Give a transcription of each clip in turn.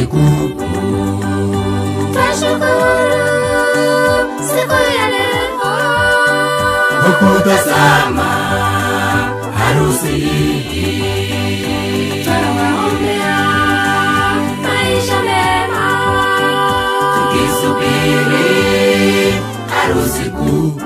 kuu. Twashukuru siku ya leo Kwa kutazama harusi hii, twawaombea maisha mema tukisubiri harusi kuu.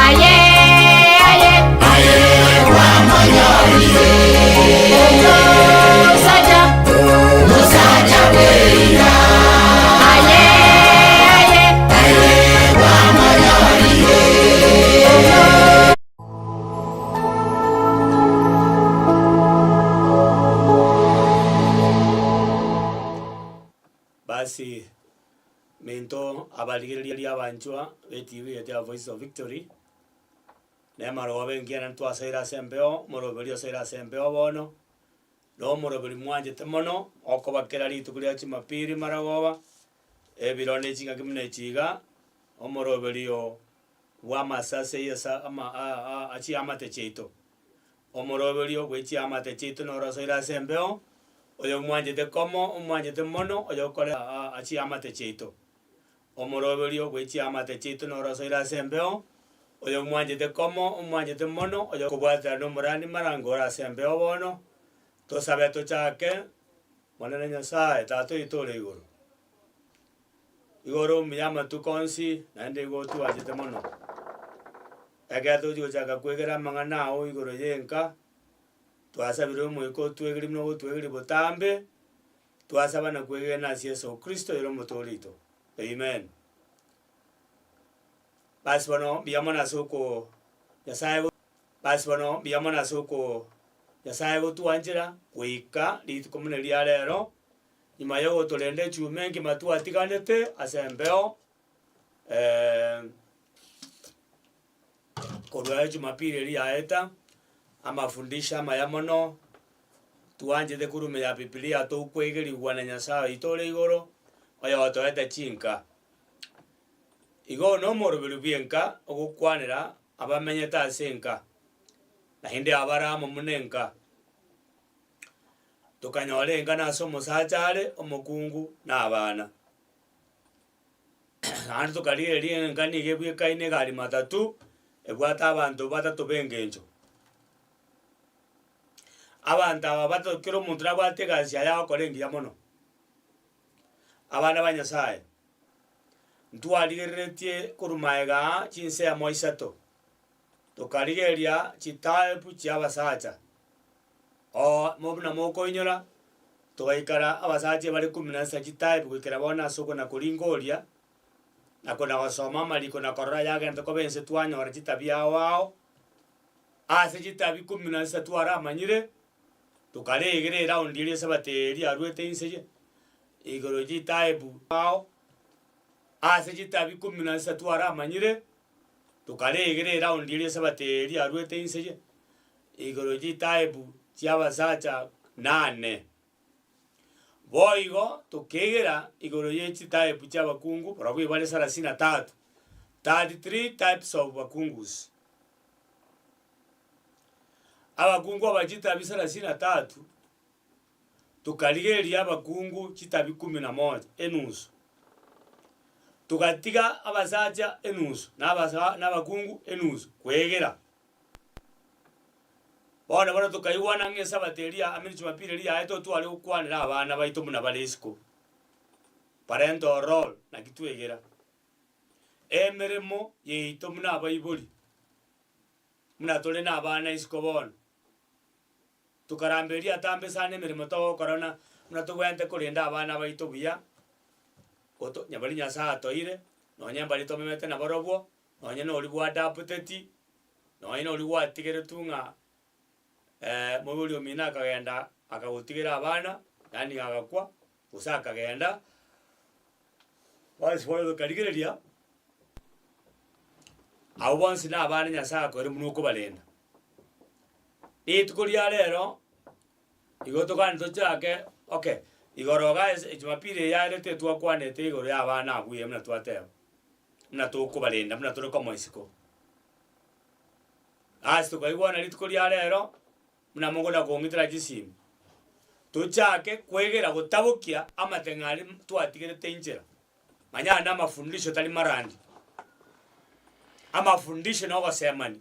Aye, aye, Omusaja. Aye, aye. Basi minto abarigereria abanchwa be TV yaito ya Voice of Victory, na emarogoba engiya naende twasoire ase embeo, omoroberi osoire ase embeo bono, na omoroberi mwanchete mono, okoba kera rituko ria jumapili marogoba, ebiro ne chingaki buna echi iga, omoroberi oo bwa amasase yesa ama a- a chiamate chiaito. Omoroberio bwe chiamate chiaito noro osoire ase embeo, oyomwanchete komo, omwanchete mono, oyokore a chiamate chiaito. Omoroberio bwe chiamate chiaito noro osoire ase embeo, oyomwanchete komo, omwanchete mono, oyokobwatana nomorani marango ore ase embeo bono, tosabe tochake, Monene Nyasaye, Tata oito ore igoro, igo ore omuya amatuko onsi, naende igo otwanchete mono. Ekero togochia gochaka kwegera amang'ana ao igoro y'enka, twasabire Omoika otwegerie buna ogotwegeria botambe, twasaba na kwegena ase Yeso Kristo oyore Omotoori oito. Amen. Basi bono mbuya mono ase oko Nyasaye go basi bono mbuya mono ase oko Nyasaye gotwanchera goika rituko buna ria rero, nyuma ya ogotorenda echuma engima twatiganete ase embeo. Korwa ejumapili eria yaeta, amafundisho amaya mono, twanchete korwa ime ya bibilia tokoegerigwa na Nyasaye oito ore igoro, oyotoete chinka. Igo na omoroberi bw'enka ogokwanera abamenyete ase enka, naende abare amo buna enka. Tokanyora enka nase omosacha are, omokungu, na abana. Naende tokarigereria enka nigo ebwekaine egari matatu, ebwate abanto batato b'engencho. Abanto aba batato kera omonto nabwate egasi yaye agokora engiya mono. Abana ba Nyasaye, ntwarigereretie korwa maega aa chinsemo isato, tokarigereria chitype chia abasacha. Oo buna mokoinyora, togaikara abasacha ebare kumi na nsa chitype goikera bono ase okona koringoria, na kona gosoma amariko na korora ayagente koba ense twanyora chitabia ao ao, ase chitabi kumi na nsa twaramanyire, tokaregera eraundi eria esabato eria arwete inse ye igoro chitype ao, ase chitabi kumi na nsa twaramanyire, tokaregera eraundi eria esabato eria arwete inse ye. Igoro chitaibu chi'abasacha nane. Boigo tokegera igoro ye chitype chi'abakungu barabwo ebare sarasini na tatu, 33 types of bakungus. Abakungu aba chitabi sarasini na tatu, tokarigereria abakungu chitabi kumi na moja, enusu. Togatiga abasacha enusu, na abasa na abakungu enusu, kwegera. Bono bono tokaigwana ng'a esabato eria amo ne chumapili eria yaye totware gokwanera abana baito buna bare isiko. Parental role naki twegera. Emeremo yaito buna abaibori, buna tore na abana isiko bono, tokaramberia atambe sana emeremo togokora na buna tobwenerete korenda abana baito buya, goto baria Nyasaye atoeire, nonye mbaria tomemete nabarobwo, nonye noria bwadaputeti, nonye noria gwatigeretwe ng'a moibori omino akagenda akagotigera abana, yaani agakwa, gose akagenda, bonsi bono okarigereria, abwo bonsi na abana Nyasaye akoeire buna okobarenda. Rituko ria rero, igo tokane tochake okay, igoro iga ase ejumapili eye yarete twakwanete igoro ya abana abwo buya buna twateba. Buna tokobarenda, buna tore komoa isiko. Ase tokaigwana rituko ria rero, buna mogona kong'itera chisimi, tochake kwegera gotabokia amateng'e aria twatigerete inchera. Manya aya namafundisho tari marandi, amafundisho na ogosemania.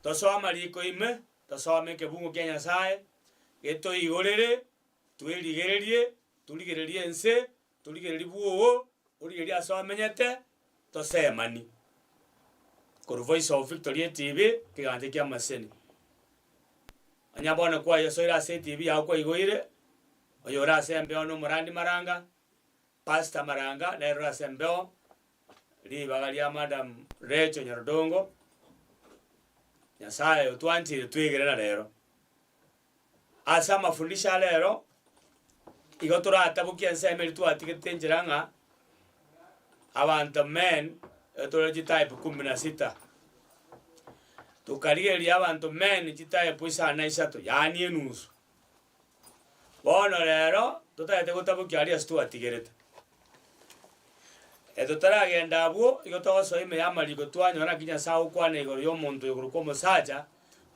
Tosoe amariko ime, tosome ekebungo kia Nyasaye, getoigorere, twerigererie, torigererie ense, Torigererie bwoo, origererie ase omenyete, tosemani. Korwa Voice of Victory etv, ekegancha kia amaseni. Onye bono kwayosoire ase etv yao kwaigoire, oyore ase embeo na omorandi Maranga, Pastor Maranga nere ore ase embeo, ribaga ria Madam Rachel Nyarudongo, Nyasaye otwanchire twegere na rero. Ase amafundisho a rero, igo toratabokie ensemo eria twatigete enchera ng'a abanto men tore chitype kumi na sita. Tokarigereria abanto men chitype isano na isato, yaani enusu. Bono rero, totagete gotabokia aria ase twatigerete. Etotaragenda abwo, igo togosoa ime y'amariko twanyora naki Nyasae agokwana igoro y'omonto oyo korokwa omosacha,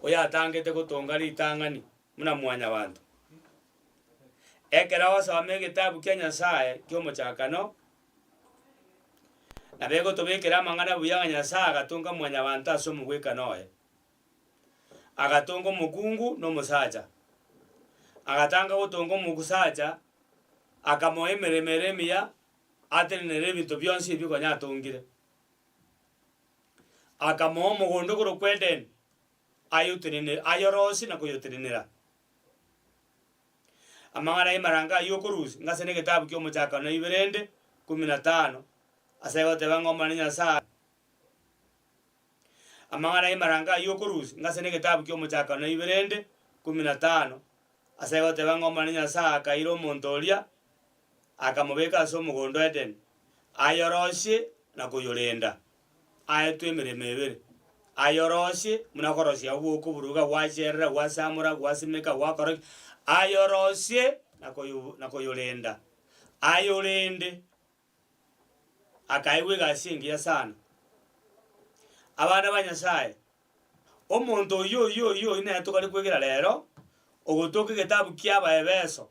oyatangete gotonga ritang'ani buna mwanyabanto. Ekero agosoma egetabu kia Nyasae ki'omochakano, nabo egotobekera amang'ana buya ng'a Nyasae agatonga mwanyabanto ase omogwekano oye. Agatonga omokungu na omosacha. Agatanga gotonga omosacha, akamoa emeremo ere emiya, atenenere ebinto bionsi ebio konya atongire. Akamoa omogondo okorokwa Edeni, ayotenenere ayorosie na koyotenenera. Amang'ana y'emarango ayio okorusia, ngase na egetabu ki'omochakano ibere ende kumi na tano, ase egoteba ng'a Omonene Nyasae. Amang'ana y'emarango ayio okorusia, ngase na egetabu ki'omochakano ibere ende kumi na tano, ase egoteba ng'a Omonene Nyasae akaira omonto oria, akamobeka ase omogondo o Edeni, ayorosie na koyorenda. Aetwe emeremo ebere, ayorosie buna okorosia okoburuga gwacherera, gwasamora, gwasimeka, gwakora ki, ayorosie na koyo na koyorenda, ayorende. Akaegwa egasi engiya sana. Abana ba Nyasaye, omonto oyio oyio oyio oyio nere tokare kwegera rero, ogotoka egetabu kia Abaefeso.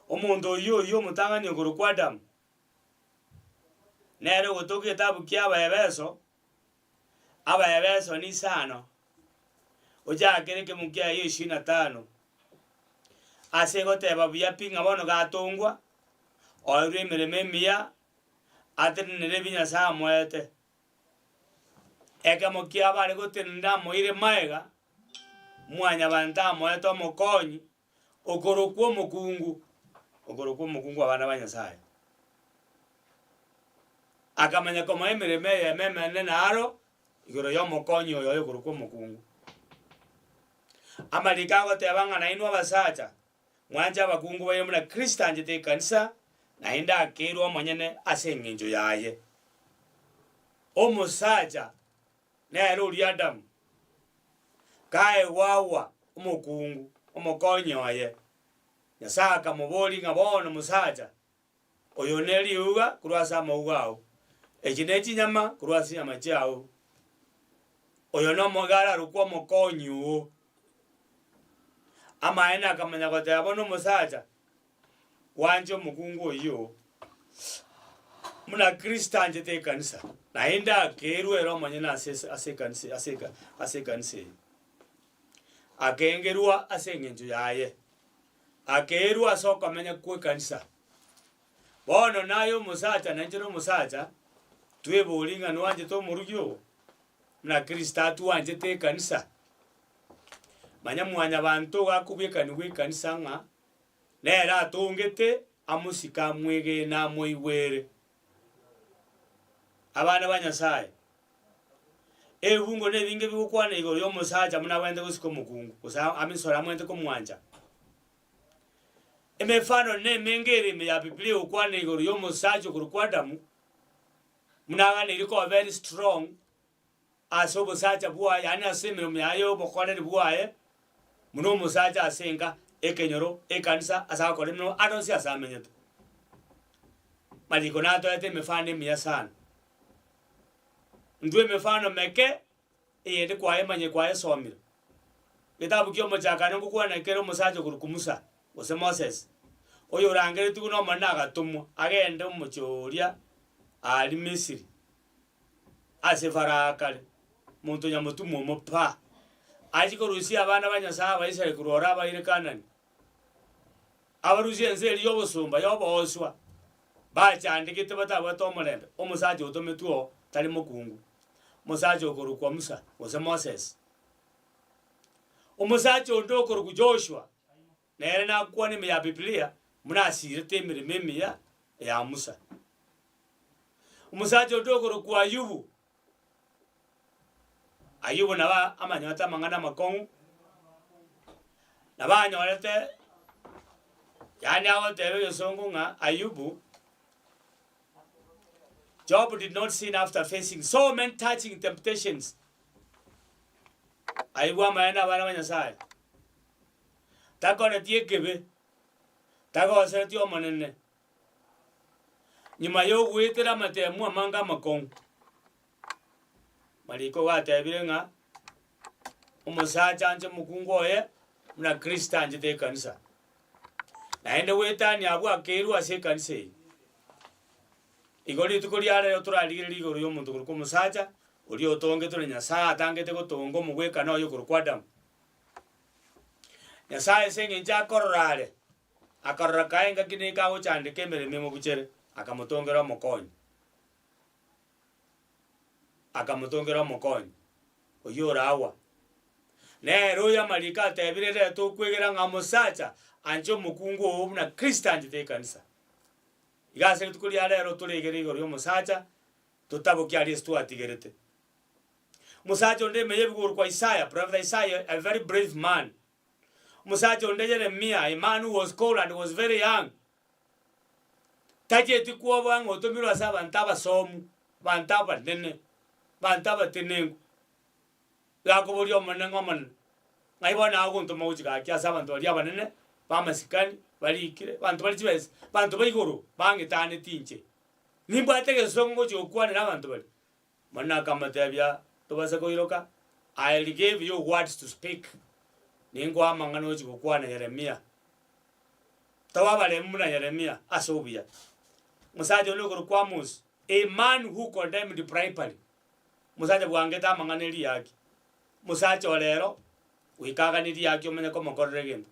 Omonto oyio oyio omotang'ani okorokwa Adamu, nere ogotoka egetabu kia Abaefeso, Abaefeso ni isano, ochakere ekemungu kiaye ishirini na tano, ase egoteba buya pi ng'a bono gatongwa, oerwe emeremo emiya, atenenere ebi Nyasaye amoete. Ekemo kiabo are gotenena amoire magega, mwanyabanto amoete omokonyi, okorokwa omokungu, okorokwa omokungu abana ba Nyasaye. Akamanya komoa emeremo eyemo emenene naro, igoro y'omokonyi oyo oyokorokwa omokungu. Amariko agoteba ng'a nainwe abasacha, mwanche abakungu baino buna Kristo anchete ekanisa, naende akeirwe omonyene ase engencho yaye. Omosacha nere oria Adamu, kaegwagwa omokungu, omokonyi oye. Nyasae akamoboria ng'a bono mosacha, oyo ne riuga korwa ase amauga ao, echi ne chinyama korwa ase chinyama chiao, oyo nomoigo ararokwe omokonyi oo. Amaene akamanya goteba bono omosacha, Gwancha omokungu oyio buna Kristo anchete ekanisa, naende akerua ere omonyene ase ase ekanisa ase ase ekanisa eye. Akengerwa ase eng'encho yaye, akerua ase okomenya kw'ekanisa. Bono naye omosacha na inche na omosacha, tweborie ng'a nwanchete omorugi oo buna Kristo atwanchete ekanisa. Manya mwanyabanto iga akobwekanigwa ekanisa ng'a Nere atongete amosike amwegene amoigwere. Abana ba Nyasae, ebibungo nebinge bigokwana igoro y'omosacha buna abwenerete gosika omokungu, gose amisore amwenerete komwancha. Emefano nemenge ere ime ya Bibilia egokwana igoro y'omosacha okorokwa Adamu, buna aganeiri koba very strong ase obosacha bwaye, yaani ase emeremo yaye y'obokoreri bwaye, buna omosacha ase enka, ekenyoro, ekanisa, ase agokora emeremo, ande onsi ase amenyete. Mariko natoete emefano emiya sana. Intwe emefano meke, eyende kwayemanyire kwayesomire. Getabu kia omochakano ngokwana kere omosacha okorokwa Musa, gose Moses, oyorangeretigwe na Omonene agatomwa agende omochie oria aria Misiri. Ase Farao akare, monto nyamotumwa omo pa, achie korusia abana ba Nyasae Abaisraeli korwa ore abaire Kanani, abarusie ense eria y'obosomba y'obooswa, bachandegete batabwate omorembe, omosacha otometwe oo tari mokungu, omosacha okorokwa Musa, gose Moses. Omosacha onde okorokwa Joshua, nere nakwane ime ya Biblia buna asirete emeremo emiya ya Musa. Omosacha onde okorokwa Ayubu, Ayubu nabo amanyorete amang'ana amakong'u, nabo anyorete yaani agoteba egesongo ng'a Ayubu, Job did not sin after facing so many touching temptations. Ayubu amaene abana ba Nyasaye, takoreti ekebe, tagosereti Omonene, Nyuma y'ogoetera amatemu amange amakong'u, mariko gatebire ng'a omosacha anche omokungu oye buna Kristo anchete ekanisa. Naende goetania abwo akerwa ase ekanisa eye. Igo rituko ria rero torarigererie igoro ya omonto korokwa omosacha, oria otongetwe na Nyasaye atangete gotonga omogwekano oye okorokwa Adamu. Nyasaye ase eng'encho akorora are, Akarora kaye engaki neke agochandeka emeremo emobuchere, akamotongera omokonyi. Akamotongera omokonyi, oyio ore Hawa. Nere oyo amariko atebire reta okwegera ng'a omosacha anche omokungu oo buna Kristo anchete ekanisa. Iga ase rituko ria rero toregere igoro y'omosacha, totabokie aria ase twatigerete. Omosacha onde ime y'ebigoro kwa Isaya, Prophet Isaiah, a very brave man, Omosacha onde Yeremia, a man who was called and was very young, tacheti kwoboa ng'a otomirwe ase abanto abasomu, abanto abanene, abanto abatenenku. Iga akoboria Omonene ng'a Omonene, ng'ai bono naye ogontoma gochia gaki ase abanto baria abanene, b'amasikani, barikire, abanto bare chibesa, abanto ba igoro bang'etaneti inche. Nimbwate egesongo ngochia gokwanera abanto baria. Omonene akamotebia, Tobasa koiroka, I will give you words to speak, ninkoe amang'ana ochie gokwana Yeremia. Tobe abaremu buna Yeremia ase obuya. Omosacha onde okorokwa Amos, a man who condemned bribery, omosacha bwangete amang'ana eriaki, omosacha o rero goika aganie riaki omanye komokorera egento.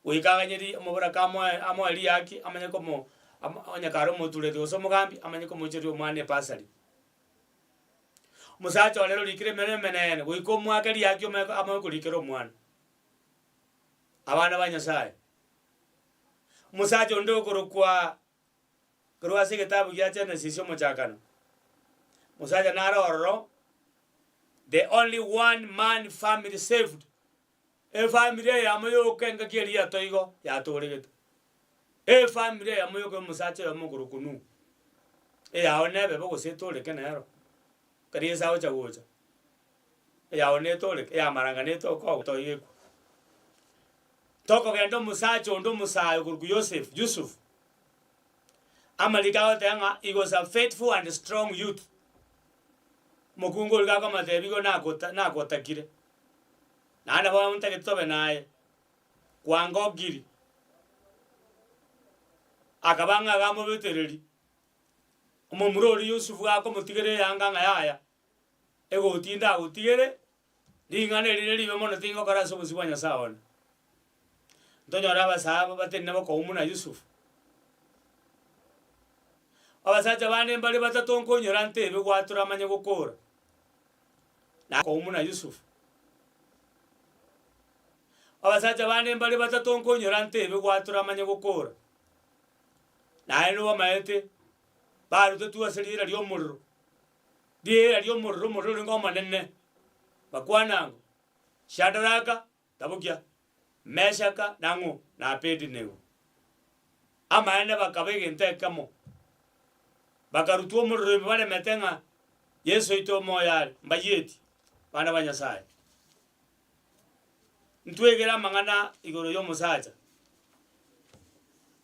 Goika aganye ri omoboraka amoe amoe riaki amanye komo amo onye kare omotureti gose omogambi amanye komoichoria omwana ebasari. Omosacha ore orikire emenwa emenene goika omoake riaki omanye amanye korikera omwana. Abana ba Nyasaye. Omosacha onde okorokwa korwa ase egetabu gia Genesis omochakano, omosacha nare ororo, the only one man family saved. Efamiri eyemo yoka engaki eria yatoigo yatoregete. Efamiri eyemo yoka y'omosacha oyomo okorokwa Nuhu. Eyao nebebe gose etoreke nero, ekero Yeso agocha gocha, eyao netoreke, eyamaranga netoke oo toigekwa. Tokogenda omosacha onde omosae okorokwa Yosef, Yusuf, amariko agoteba ng'a he was a faithful and strong youth. Omokungu oria gakomotebia igo nakota nagotakire, naende bono ntagete tobe naye, kwangokiri. Akaba ng'a agamobetereria, omomura oria Yusufu gakomotigera eyanga ng'a yaya, egoti ndagotigere, Ring'ana eri neribe mono tingokora ase obosio bwa Nyasae one. Ntonyore abasae aba batenene bokong'u buna Yusufu. Abasacha bande mbare batato nkonyora ntebe gwatora amanye gokora, na kong'u buna Yusufu. Abasacha bande mbare batato nkonyora ntebe gwatora amanye gokora, naende nobamaete barutetwe ase riera ri'omorero. Riera ri'omorero omorero orenge omonene, bakwana ng'o? Shadaraka, tabokia, Meshaka, na ng'o? Na Abedinego. Amaene bakaba egento ekemo, bakarutwa omorero ime baremete ng'a Yeso oito omoyo are, mbayieti, bana ba Nyasaye. Ntwegere amang'ana igoro y'omosacha.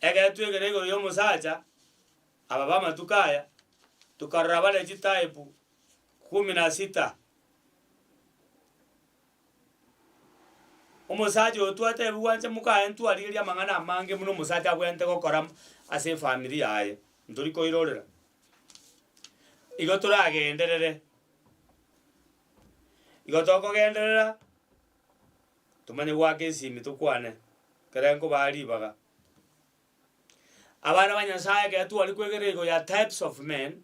Ekero twegere igoro y'omosacha, Aba b'amatuko aya tokarora bare chitaipu kumi na sita. Omosacha oyo twatebigwa inche mokaye ntwarigeria amang'ana amange buna omosacha abwenerete gokora ase efamiri yaye, ntori koirorera. Igo toragenderere, igo tokogenderera tomanye goaka esimi tokwane, ekere nkobaa ribaga. Abana ba Nyasaye ekero tware kwegera igoro ya types of men,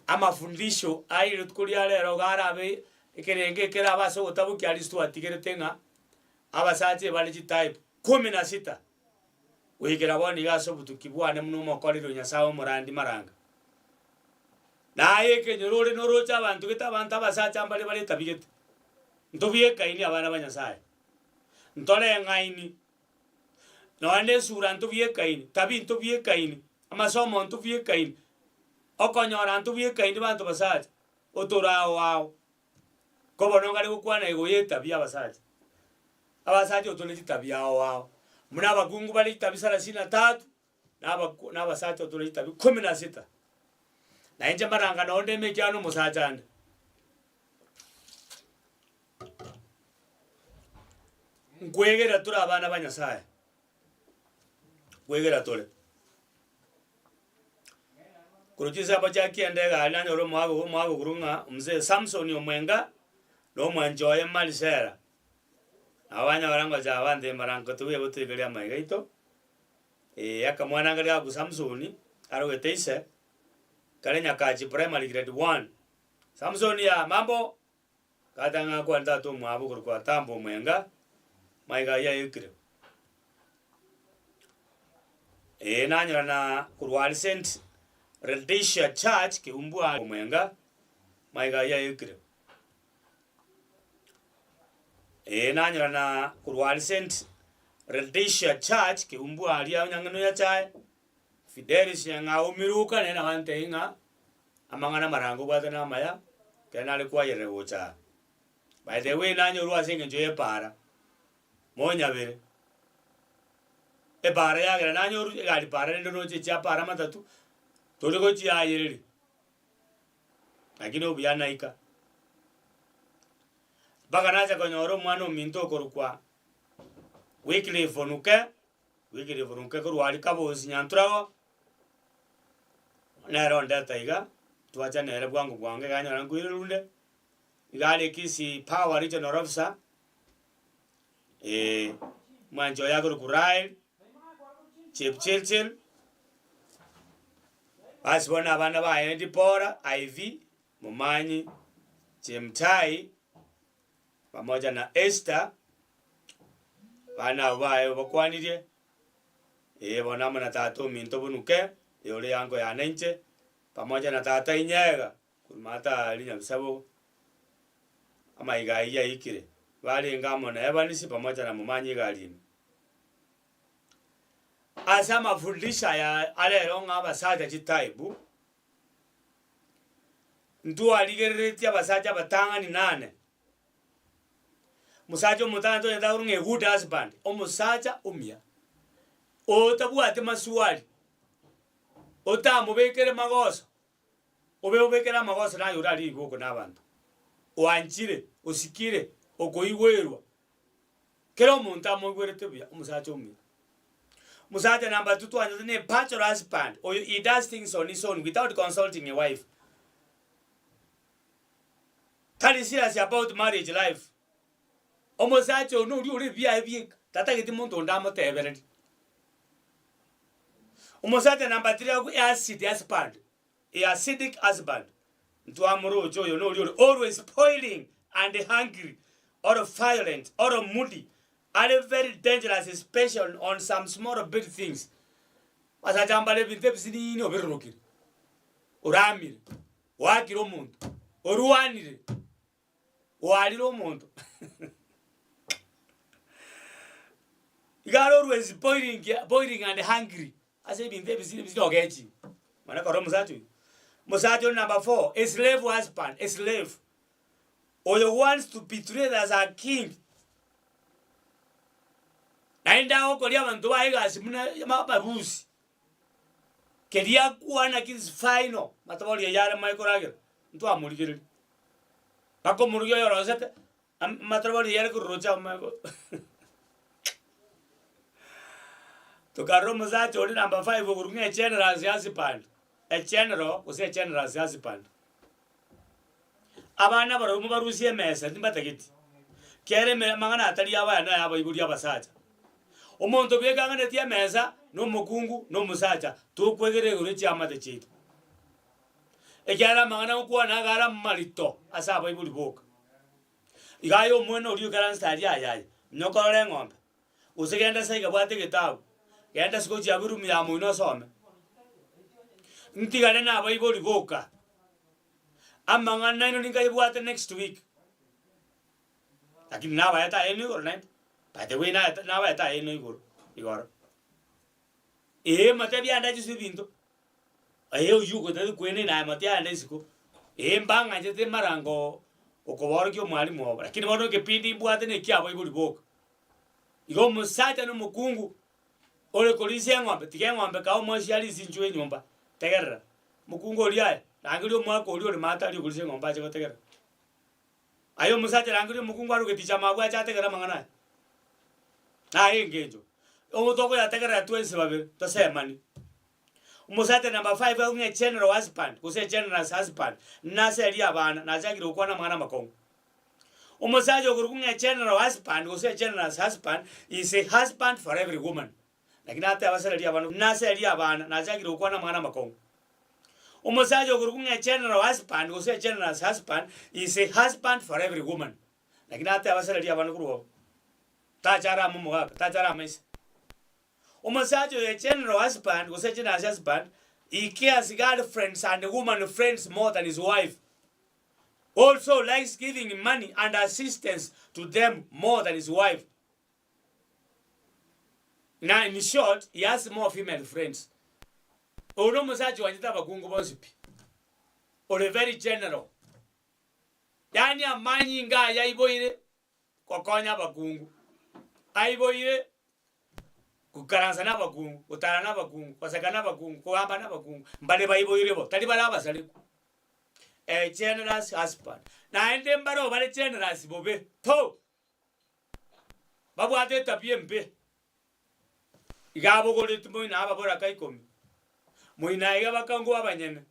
amafundisho aye rituko ria rero iga arabe ekerengo ekerabe ase ogotabokia aria twatigerete ng'a abasacha ebare chitype kumi na sita goikera bono iga ase obotuki bwane buna omokoreri o Nyasaye omorandi maranga. Naye ekenyoro ore noroche abanto gete abanto abasacha mbare bare etabigete, ntobiekaini abana ba Nyasaye, ntoreng'aini. Nonya na esura ntobiekaini, tabi ntobiekaini, amasomo ntobiekaini, okonyora ntobiekaini banto basacha, otore ao ao. Ko bono ngare gokwana igo ya etabia abasacha, abasacha otore chitabia ao ao, buna abakungu bare chitabia sarasini na tatu, na abaku na abasacha otore chitabia kumi na sita. Na inche maranga nonde ndeme ekiagera na omosacha ande. Nkwegera tore abana ba Nyasaye, nkwegera tore. Korwa chinsambo chia kianda egari nanyora omoago omoago korwa ng'a omzee Samson Omwenga, na omwanchi oye Marisela. Nabo banyora ngocha abanto emarango tobuya botoikerie amaiga aito, akamwana nkare gakwa Samson, arogete ise, kare Nyakachi primary grade one. Samson yaa mambo! Gatang'ana kwane tata omwabo okorokwa Atambo Omwenga, maiga ayio aekire. Ee nanyora na korwa aria St. Rhodesia Church Keumbu aa Omwenga, maiga ayio aekire. Ee nanyora na korwa aria St. Rhodesia Church Keumbu aria Nyang'eno Nyachae, Fidelis Nyang'au Miruka nere nabo antebia ng'a Amang'ana amarange obwate namaya, ekero nare kwayerera gocha aa. By the way nanyorwa ase eng'encho y'epaara, monyabere, epaara yagera nanyorwa egari paara rende roche chia paara matatu, tori gochiayereria, lakini obuya naika. Mpaka nacha konyora omwana ominto okorokwa Wycliffe Onuke, Wycliffe Onuke korwa aria Kabosi Nyanturago. Nere ondeta iga, twacha nere bwango bwango iga anyora nkoire runde, iga are Kisii Power Regional Officer, omwanchi oye akorokwa Rael Chepchirchir, basi bono abana baye Dipora, Ivy, Momanyi, Chemtai, pamoja na Esther, abana abwo baye obakwanirie. Ee, bono amo na tata ominto bonuke, oyore eango yane inche, pamoja na tata inyega, korwa maate aaria Nyabisabo, amaiga ayio aikire, barenge amo na Evanisi pamoja na momanyi egari ime. Ase amafundisho aya arero ng'a abasacha chitaibu, ntwarigereretie abasacha abatang'ani nane. Omosacha omotanto onye tagoro ng'a a good husband, omosacha omuya, otabwati maswali, otamobekere magoso, obe obekere amagoso naye orarigie riboko na abanto, oanchire, osikire, okoigwerwa, kera omonto amoigwerete buya, omosacha omuya. Omosacha number two twanchete ne bachelor husband, oyo he does things on his own without consulting a wife. Tari serious about marriage life. Omosacha oyo noria ore ebiaye bieka, tatageti monto onde amotebererie. Omosacha number three agwo acid husband, a acidic husband, ntwamoroche oyo noria ore always spoiling and hungry or violent or moody, are very dangerous especially on some small bit things. Abasacha mbare ebinto ebisinini obirorokire, oramire. Oakire omonto, orwanire, oarire omonto. Iga are always boiling, boiling and hungry ase ebinto ebisiri ebisiri ogechiwe. Manya kora omosacha oyio. Omosacha oria number four, a slave husband, a slave. Oyo wants to be treated as a king. Naende agokoria abanto baye egasi buna abarusi. Keria akwana ki is final, matobori ayio are mae koragera, ntwamorigereria. Mpaka omorugi oyo orosete, am- amatobori ayio are kororocha amae ko Tokarora omosacha oria number five okorwa ng'a egenerous husband, egeneral gose egenerous husband. Abana barobwo mobarusie emesa timbatageti, kera eme amang'ana atari abaya naye abaibori abasacha. Omonto bwekang'anetie emesa, na omokungu, na omosacha, tokwegera igoro echiamate chiaito. Ekiagera amang'ana ngokwana iga are amarito ase abaibori boka. Iga aye omwana oria oikaransete aria aye aye, onye okorora eng'ombe, gose genda ase iga bwate egetabu, genda ase gochia abwo eroom ya moino osome. Ntigare na abaibori boka, amang'ana aino ninkayebwate next week. Lakini nabaete ayeno igoro naende, by the way naete nabaete ayeno igoro igoro. Ee matebi ande achise ebinto, ee oywo ogotari kwenena aye matebi ande isiko, ee mbang'anchete marango okoborokia omwalimu obo, lakini bono ekepindi mbwate na ekia abaibori boka. Igo omosacha na omokungu, ore korisia eng'ombe, tiga eng'ombe kae omoisia arisia inchuo enyomba, tegerera, omokungu oria aye, rangeria omwaka oria ore maate aria okorisia eng'ombe ache gotegerera. Aye omosacha rangeria omokungu arwe geticha amabwe ache ategere amang'ana aya. Naye engencho, obo tokoyategerera twensi babere, tosemani. Omosacha number five agwo ng'a general husband, gose generous husband, naserie abana, nachakire gokwana amang'ana amakong'u. Omosacha okorokwa ng'a general husband gose generous husband is a husband for every woman. Lakini nateba sereria abana, naserie abana, nachakire gokwana amang'ana amakong'u. Omosacha okorokwa ng'a general husband gose generous husband is a husband for every woman. Lakini nateba sereria abana korwa abwo. Tacha arame omogaka, tacha arame ise. Omosacha oyo a general husband gose generous husband, he cares girlfriends and woman friends more than his wife. Also likes giving money and assistance to them more than his wife. Na in short, he has more female friends. Oyo nomosacha oanchete abakungu bonsi pi. Ore very general. Yaani amanyinga aye aiboire gokonya abakungu. Aiboire goikaransa na abakungu, gotara na abakungu, goseka na abakungu, kogamba na abakungu. Mbare baiboire bo, tari bare abasareku. A generous husband. Naende mbare bare generous bobe to. Babwate etabia embe, iga abogoretie moino ababoraka ikomi, moino aiga bakangwa abanyene,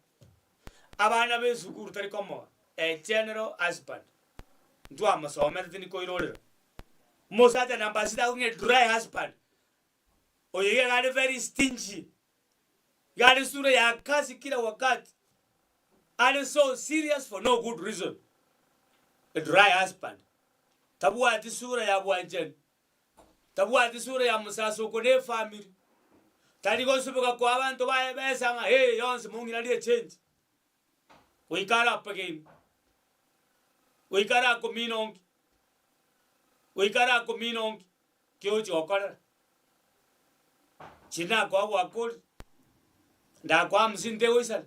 abana b'esukuru tari komoa a general husband, ntwamosomete tindi koirorera. Omosacha number sita akong'e dry husband, oyo iga are very stingy, iga are sura ya kazi kila wakati, are so serious for no good reason, a dry husband. Tabwati sura ya bwanchani, tabwati sura ya mosasoko na efamiri, tari gosuboka koa abanto baye besa ng'a ee yonsi mong'irarie echenji. Goika arapegeine, goika arakominonki, goika arakominonki, ki ogochia gokorera? Chiri nakoa gwakorire, ndakoa hamsini tegoisana.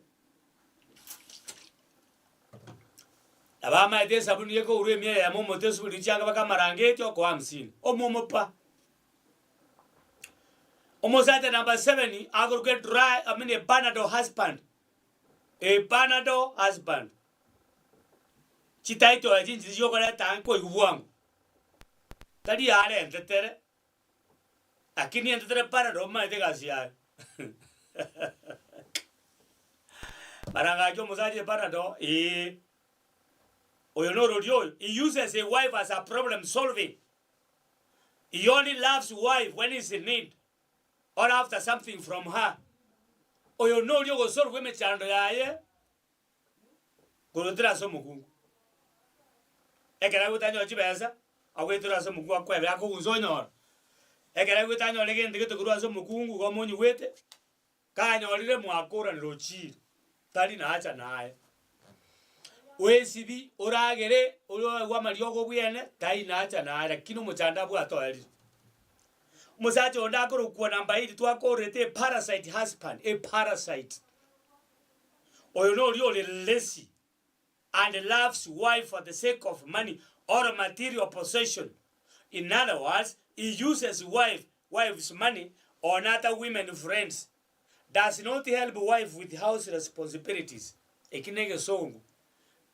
Nabo amaete esabuni ekourwa emia eyemo omote esuburi chianga baka amarangeti okoa hamsini. Omwomo pa. Omosacha number seven akorokwa edry I mean a panadol husband, a panadol husband. Chititle echi nchiria chiokoreta ang'e koigwa bwango, tari arentetere, lakini entetere panadol omanyete egasi yaye Barangachie omosacha epanadol eeh, oyo norori oyo, he uses a wife as a problem solving. He only loves wife when he's in need or after something from her. Oyo noria ogosolve emechando yaye korotera ase omokungu. Ekero aigwete anyore chibesa, agoetera ase omokungu akoebera akogunsa onyora. Ekero aigwete anyore gento gete korwa ase omokungu igo omonyigwete, Kanyorire mwakoranire ochiire, tari nacha naye. Oesibi, oragere, oroegwe amariogo obwene, tari nacha naye, lakini omochando abwate oerire. Omosacha onde akorokwa number eight twakorete a parasite husband, a parasite. Oyo noria ore lazy and loves wife for the sake of money or material possession, in other words he uses wife wife's money on other women friends, does not help wife with house responsibilities. Eki negesongo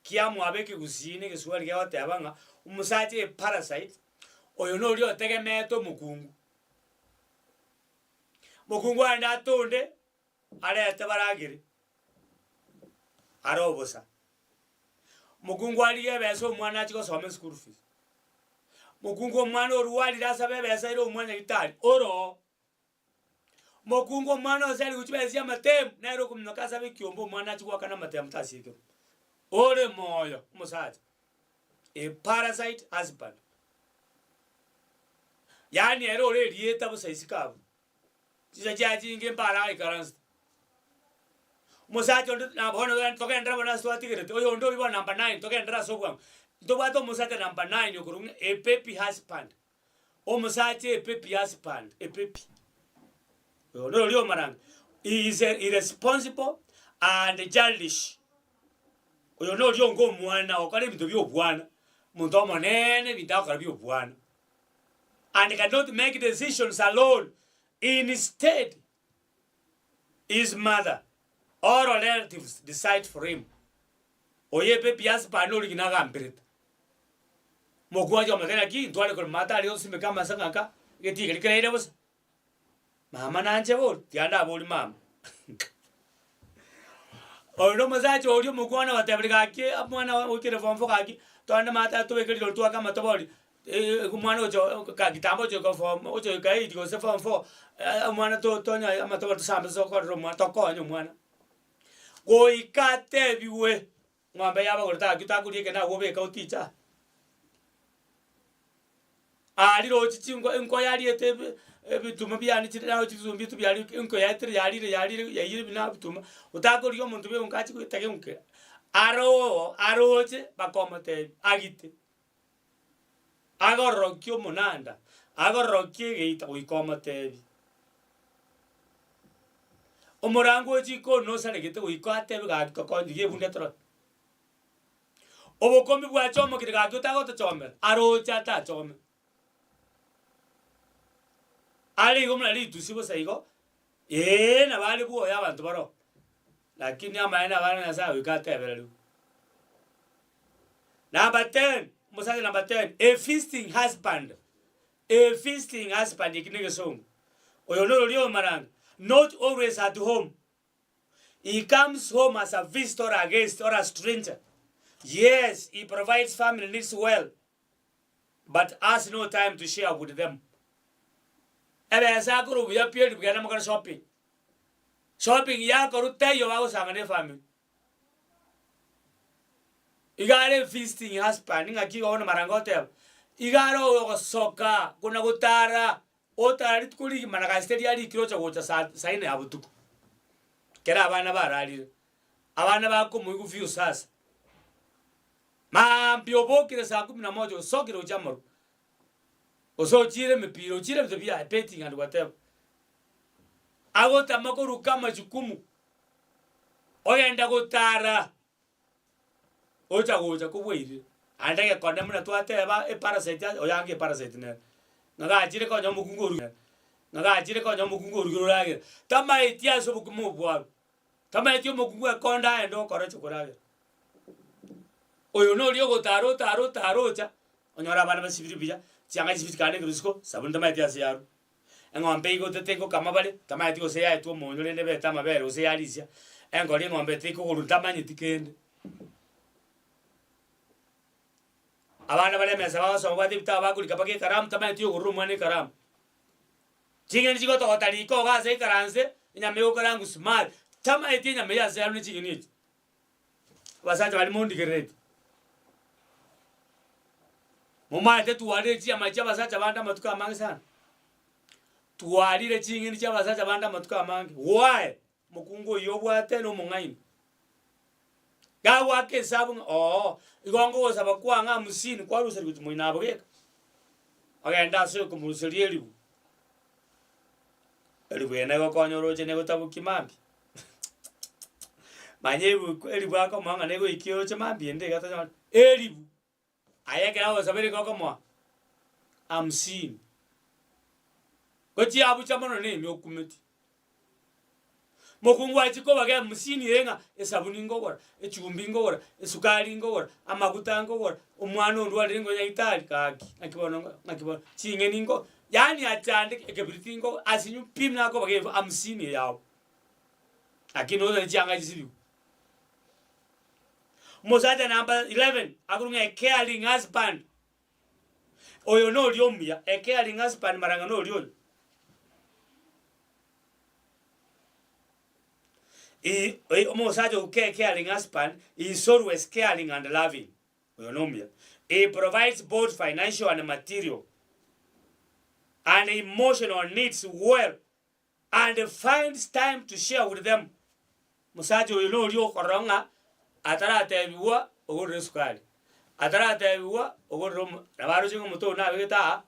kiamwabo ekegusii na egeswahili gegoteba ng'a omosacha a parasite oyo noria otegemeete omokungu. Mokungu aende atonde arete baragere are obosa. Mokungu arigie ebesa omwana achie gosoma eschool fees. Mokungu omwana orwarire asabe ebesa aire omwana nyagetari ore oo. Mokungu omwana ose arigwe chibesa chia amatemu nere okominyoka asabe ekiombe omwana achie goakana amatemu tasiekerwa. Ore moyo omosacha, a parasite husband. Yaani ere ore erieta bosa isiko abwo. Chinsa chiaye chinge mpare agaikaransete. Omosacha onde na bono togenderere bono ase twatigerete, oyonde oyio bono number nine togenderere ase obwango. Ntobwate omosacha number nine okorokwa ng'a a baby husband, omosacha a baby husband, a baby. Oyo noria omorange, he is a irresponsible and childish. Oyo noria onga omwana ogokora ebinto bia obwana, omonto omoneene ebinto agokora bia obwana. and cannot make decisions alone, instead his mother or relatives decide for him. Oyo epepi husband origina agamberete. Mokwacha omotebia naki ntware korema atari osimeke amasang'aka egetii keria keraire bosa. Mama nanche bori, tiga ndabori mama. Oyo na omosacha oria omokwana ogoteberia gaki omwana oikire form four gaki, togende maate tobeke rirorio twake amatobori, omwana ocha ka kitambo ocha goika form ocha goika eight gose form four, omwana to tonye amatobori tosambe tokorere omwana tokonye omwana. Goika atebiwe, ng'ombe yabagorete gaki otakoria eke nagwo obeka otiche aa. Aria roche chinko enko yariete ebi ebituma biane chire naro chisumbie tubiarie enko yaetire yarire yarire yaiyire buna bituma, otakorigia omonto bwa eunko ache goetega eunko ere, aroo aroche bakomotebia agite, agororokie omonanda, agororokie egeita goika omotebie. Omorango o chikoni nosaregete goika atebe gaki tokonye rigia ebunda torore. Obokombe bwachomokire gaki otagotochomera, aroche atachome. Are igo buna ritusi bosa igo, ee nabo are bwoye abanto baroo, lakini amaene abana ba Nyasaye goika atebererigwe. Number ten, omosacha number ten, a feasting husband, a feasting husband eki na egesongo, oyo norori omomaranga, not always at home. He comes home as a visitor or a guest or a stranger. Yes, he provides family needs well, but has no time to share with them. Ebesa akore buya pi eri genda mokore shopping. Shopping yakorwa taiyo bagosanga ne efamiri. Iga are feasting husband ng'aki igo bono mara ngoteba, iga are ogosoka kona gotara Otara rituko rigima na gasi teri arikire ocha gocha saa saa ine ya botuko, ekero abana bararire, abana bakomoigwa fyu sasa. Maambia obokire saa kumi na moja osokire gochia amarwa, gose ochiire emepira, ochiire ebinto biaye betting and whatever. Agotama koruka amajukumu, ogenda gotara. Ocha gocha kobwairire, naende egekone buna twateba eparasite ase oyange eparasite nere, ng'a gachire konya omokungu oru ng'a gachire konya omokungu orugire oragera, tamaeti ase obokima obwo bwabo, tamaeti omokungu ekonda aende okora oche koragera. Oyo noria ogotara otara otara ocha, onyore abana basibire buya, chianga chisibire chikaanekirwe isiko, sabuni tamaeti ase yarwa. Eng'ombe eigotete egokama bare, tamanyeti gose yaetwe omonyo rende ebete amabere gose yarisia, engori eng'ombe etekogorwa ntamanyeti kende. Abana bare emesa bagosoma babwate ebitabu bakorika mpaka ekaramu tamanyeti ogorera omwana ekaramu. Ching'eni chigotogota riko iga ase aikaranse, enyama egokarangwa smart, tamanyeti enyama eye ase yarwa ne ching'eni echi. Abasacha baria mondigerereti, momaete twarire chiama chia abasacha bande amatuko amange sana, twarire ching'eni chia abasacha bande amatuko amange, why? Mokungu oyio obwate na omong'aini, gagoaka esabu ng'a oo, igo nkogosaba kwang'a hamsini kwaruseria gochia moino abo geka, ogende ase okomoruseria eribu, eribu eye negokonya oroche negotabokia mambia. Manya ebuku eribu akomoa ng'a negoikia oroche mambia ende iga tonyore eribu. Aye ekero agosaba nigo okomoa hamsini, gochiabucha mono na ime okumeti. Mokungu achia kobaga hamsini eye ng'a esabuni nkogora, echumbi nkogora, esukari nkogora, amaguta nkogora, omwana ondwarire nkonya nyagetari gaki naki bono naki bono ching'eni nko yaani achandeke ekebiriti nko asinyu pi buna akobaga elfu hamsini eye yao. Lakini nonya chianga chisibigwe. Omosacha number 11 akorwa ng'a a caring husband. Oyo noria omuya, a caring husband maranga noria oyo. I- oi- Omosacha o ca- caring husband is always caring and loving. Oyo nomuya. He provides both financial and material and emotional needs well and finds time to share with them. Mosacha oyo noria okorora ng'a ataratebigwa ogorere esukari, ataratebigwa ogorere omo nabo aroche ng'a omote oyo nabegete aa,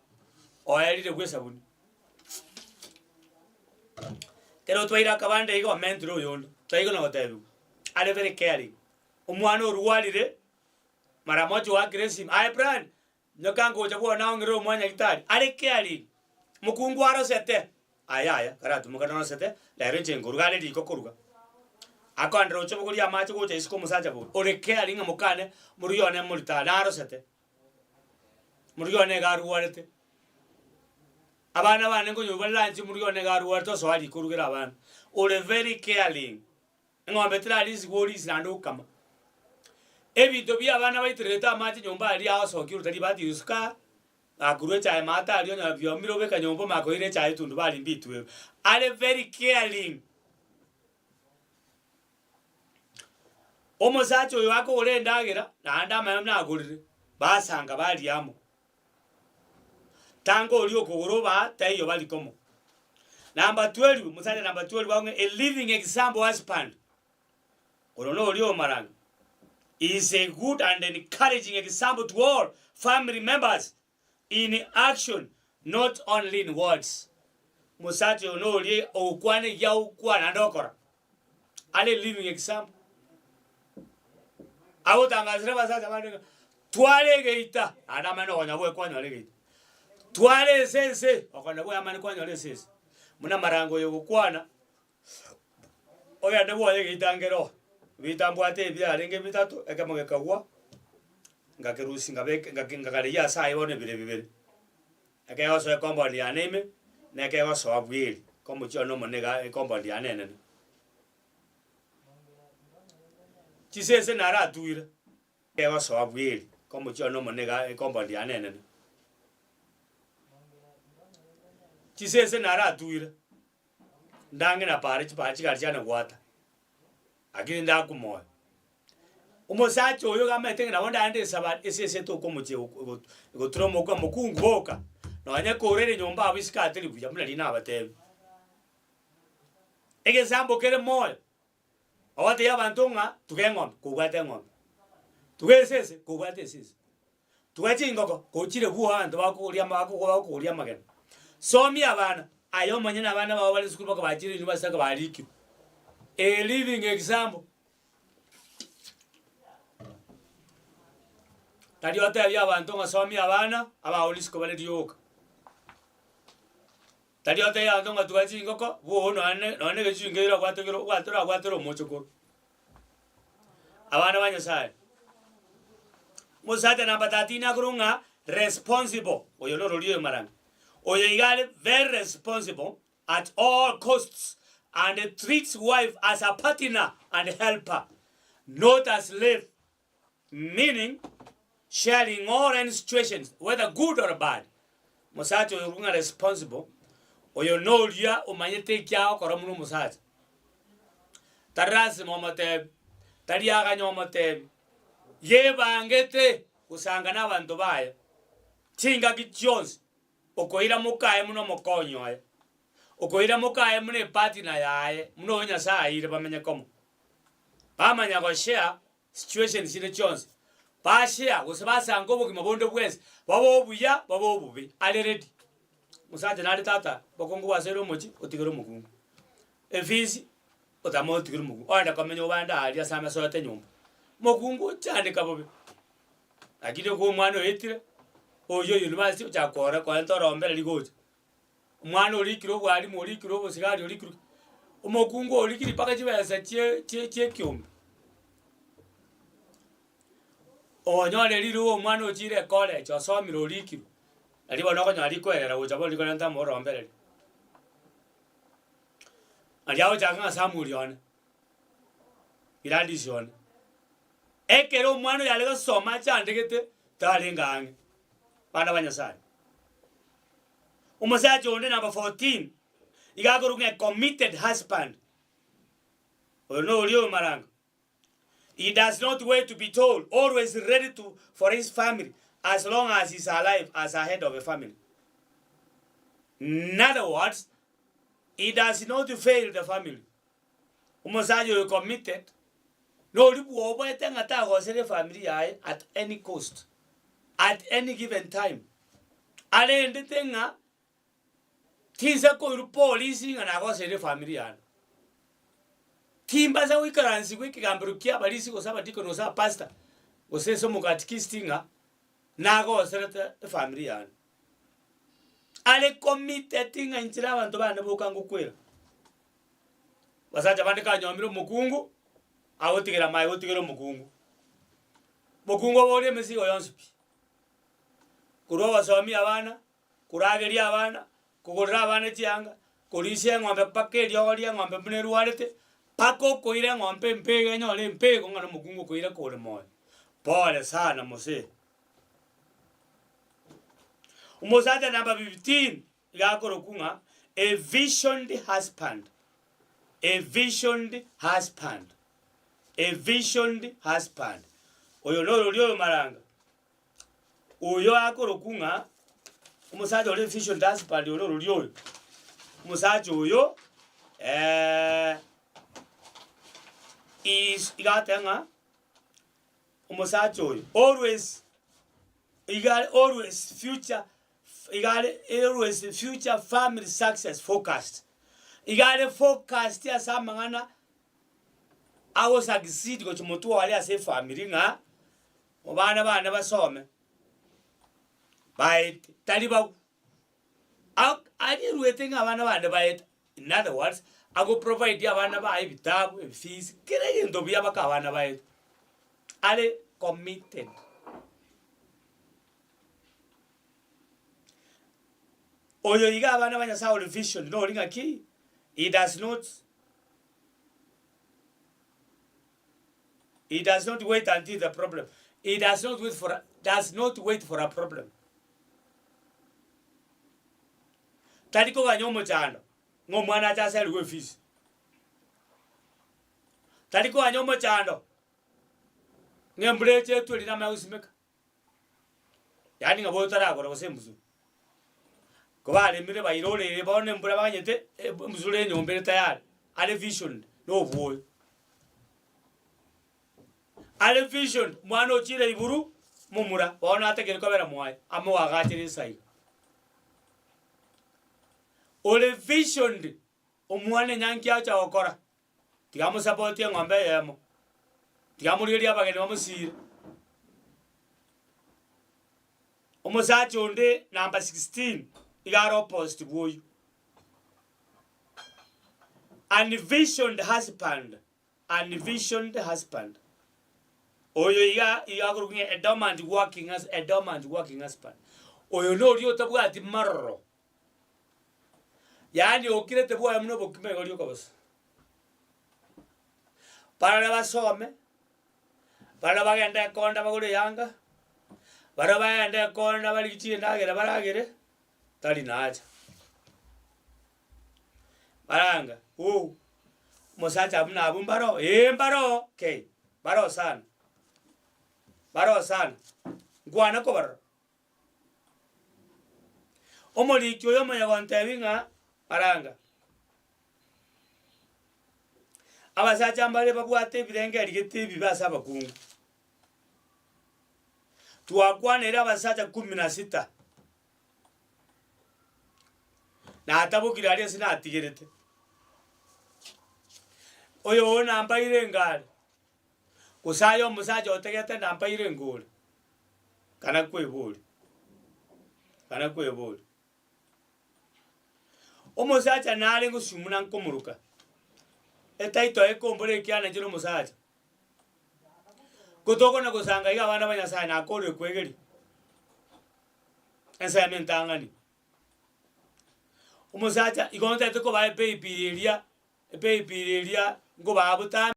oerire bwa esabuni. Ekero twaire akabande iga omentire oyonde, taigo na gotebigwa, are very caring. Omwana orwarire, mara moja oakire esimi, aye Brian, Nyoka ngocha bwone aong'erere omwanyagitari are caring, mokungu arosete, aya aya karatimoka narosete, rero inche nkoruga are riko koruga. Akoendera oche bogoria amache gocha isiko omosacha boria, ore caring ng'a mokane morugi one morito aa narosete, morugi one iga arwarete. Abana bane nkonywa bare lunch morugi one iga arwarete osoa riko orugere abana, ore very caring. Eng'ombe terarisigwe orisi naende okama. Ebinto bia abana baitererete amache nyomba aria agosokia oruta ribati risuka, gakorwa echae maate aria onyora biomire obeka nyomba omanye koira echae etundubari mbitwerwe. Are very caring. Omosacha oyo akogora endagera naende amanye buna agorire, basanga baria amo. Tanga oria okogora obaa taiyo bari komo. Number 12, omosacha number 12 bagong'e a living example husband. Oro noria omaranga. Is a good and encouraging example to all family members in action not only in words. Mosacha oyo noria ogokwana egia agokwana naende okora. Are living example. Agotangasera abasacha bande ng'a tware egeita, naende amanye nokonya bwe kwanyora egeita. Tware esese, okonya bwe amanye kwanyora esese. Buna amarango oyo ogokwana, ogende bwoye egeita nkere oo, ebiita mbwate ebi biarenge bitato, ekemo gekagwa, ngakerusia ngabeka ngake ngakaregia ase aye bono ebire bibere. Ekegosoa ecompoundi yane ime, na ekegosoa bweri, komochie one omonene iga ecompoundi yane enene. Chisese naratuire, ekegosoa bweri, komochie one omonene iga ecompoundi yane enene. Chisese naratuire, ndange na pare chipara chigari chiane goata, lakini ndakwa moyo. Omosacha oyo iga amaete ng'a nabo ndaende esabari, esese etoke omochie egotura omokwa mokungu boka, nonye korere nyomba abwo isiko atari buya buna riria nabatebi. Egesambo kere moyo, ogotebia abanto ng'a tuga eng'ombe, kobwate eng'ombe, tuga esese, kobwate esese, tuga chingoko, kochire bwogo abanto bakogoria ama bakogoria amagena. Somia abana, aye omonyene abana bao bare esukuru mpaka bachire university mpaka barikirwe, a living example. Tari otebie abanto ng'a somia abana, abaoni isiko bare rioka. Tari otebie abanto ng'a tuga chingoko, bwogo nonye nonye na egechingo erio obwate kero obwate orabwatere omochokoro. Abana ba Nyasaye, omosacha namba 13 akorwa ng'a responsible, oyo norori oyo marani. Oyo iga are very responsible at all costs and treats wife as a partner and helper, not a slave, meaning sharing all any situations whether good or bad. Mosacha oyo ng'a responsible, oyo noria omanyete eki agokora buna omosacha. Tari lasima omotebi, tari aganye omotebi, yebangete gosanga na abanto baye chingaki chionsi. Okoira mokaye buna omokonyi oye, okoira mokaye buna epartner yaye, buna oyo Nyasaye aeire bamenye komo. Bamanya goshare situation chinde chionsi, bashare gose basanga obogima bonde bwensi, bobe obuya bobe obobe, are ready. Omosacha nare tata, bokongu bwasoire omochie, otigere omokungu. Efees, otame otigere omokungu, oende komenya obande aria ase amesoete nyomba. Mokungu ochandeka bobe. Lakini okwo omwana oetire, oyio university ochaka kora korenta orombere rigocha. Omwana orikire obwalimu orikire obosigari orikire omokungu orikire mpaka chibesa chie chie chia ekiombe. Onyore riroba omwana ochire ecollege osomire orikirwe, nario bono okonyora rikoerera gocha bono rikorenta amorombereri. Aria agochaka ng'a Samuel one, Gladys one. Ekero omwana oyo are gosoma achandegete, tarenge ang'e. Bana ba Nyasaye. Omosacha onde number 14, iga akorokwa ng'a a committed husband. Oyo noria oyomaranga. He does not wait to be told, always ready to for his family as long as he's alive as a head of a family. In other words, he does not fail the family. Omosacha oyo committed, nori bwoboete ng'a tagosera efamiri yaye at any cost, at any given time. Arendete ng'a tinsa koirwa polisi ng'a nagoseire efamiri yane. Timbasa goikaransigwa ekegambero kia abarisia gose abadikoni gose abapastor gose ase omokatikist ng'a nagoserete efamiri yane. Are committed ng'a inche na abanto bane boka ngokwera. Abasacha bande kanyomire omokungu, agotigera amaye gotigera omokungu. Omokungu oboria emesigo yonsi pi, korwa ogosomia abana, korageria abana, kogorera abana chianga, korisia eng'ombe mpaka eriogo ria eng'ombe buna erwarete, mpaka okoira eng'ombe empego enyore empego ng'a nomokungu okoira kore moyo. Pole sana mosee. Omosacha number 15. Iga akorokwa ng'a a visioned husband, a visioned husband, a visioned husband. Oyo norori oyomaranga, oyo akorokwa ng'a omosacha ore visioned husband ore orori oyo, omosacha oyo is iga agoteba ng'a omosacha oyo always iga are always future Iga are always future family success focused. Iga are focused ase amang'ana ago succeed gochia motwe oye ase efamiri ng'a abana bane basome baete tari bagwe. Ak arirwete ng'a abana bane baete in other words ago provide abana baye ebitabu, efees, kera egento buya mpaka abana baete. Are committed. Oyo iga abana ba Nyasaye ore vision nori ng'aki he does not he does not wait until the problem he does not wait for a, does not wait for a problem tari koganya omochando ng'a omwana ache aserigwe efees tari koganya omochando ng'a embura eche etwe riria namanya gosimeka. Yaani ng'a bono taragora gose embusuro. Kobaremire bairorere bono embura baganyete embusuro enyomba ere tayari, are visioned na obwoyo. Are visioned, omwana ochire iburu, momura, bono atakeri kobera mwaye, amoagachere esaiga. Ore visioned, omwana enyangi agocha gokora, tiga amosapotie eng'ombe eyemo, tiga amorigererie abageni bamosire. Omosacha onde number 16 iga are opposite bwa oyio. Unvisioned husband, unvisioned husband. Oyo iga iga akorokwa ng'a a dormant working hus a dormant working husband. Oyo noria otabwati maroro, yaani okirete bwoye buna obokima igo rioka bosa. Barabwo basome, Baria bagende ekonda bagore eyanga, baria bagende ekonda barigie chindagera baragere, tari nacha. Baranga ooh, omosacha buna abwo mbaroo, eh mbaroo kei, mbaroo sana, mbaroo sana, nkwana kobarora. Omoriki oyo omanya gontebia ng'a baranga. Abasacha mbare babwate ebirengeri gete ebibe ase abakungu. Twakwaneire abasacha kumi na sita, natabokire aria ase natigerete. Oyo oo nambaire engare, gose aye omosacha otegete nambaire engore, kana kweboria, kana kweboria. Omosacha nare gosumuna nkomoroka, etaito aye ekombora ekiagera nainche nomosacha. Ko tokona gosanga iga abana ba Nyasaye nakorire kwegeria ensemo entang'ani. Omosacha igo ntagete kobaa epaybill eria, epaybill eria nkobaa botambe.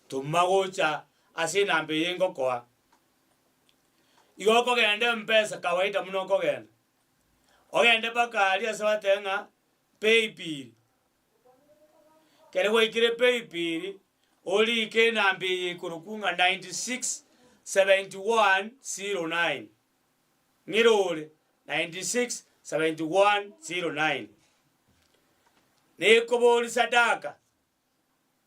Toma gocha ase enamba eye ngokoa. Igo okogenda mpesa kawaida buna okogenda, ogende mpaka aria ase batebe ng'a paybill. Ekero gwaikire paybill, orike enamba eye ekorokwa ng'a 96 71 09, ng'ira ore 96 71 09. Nekoboria sadaka.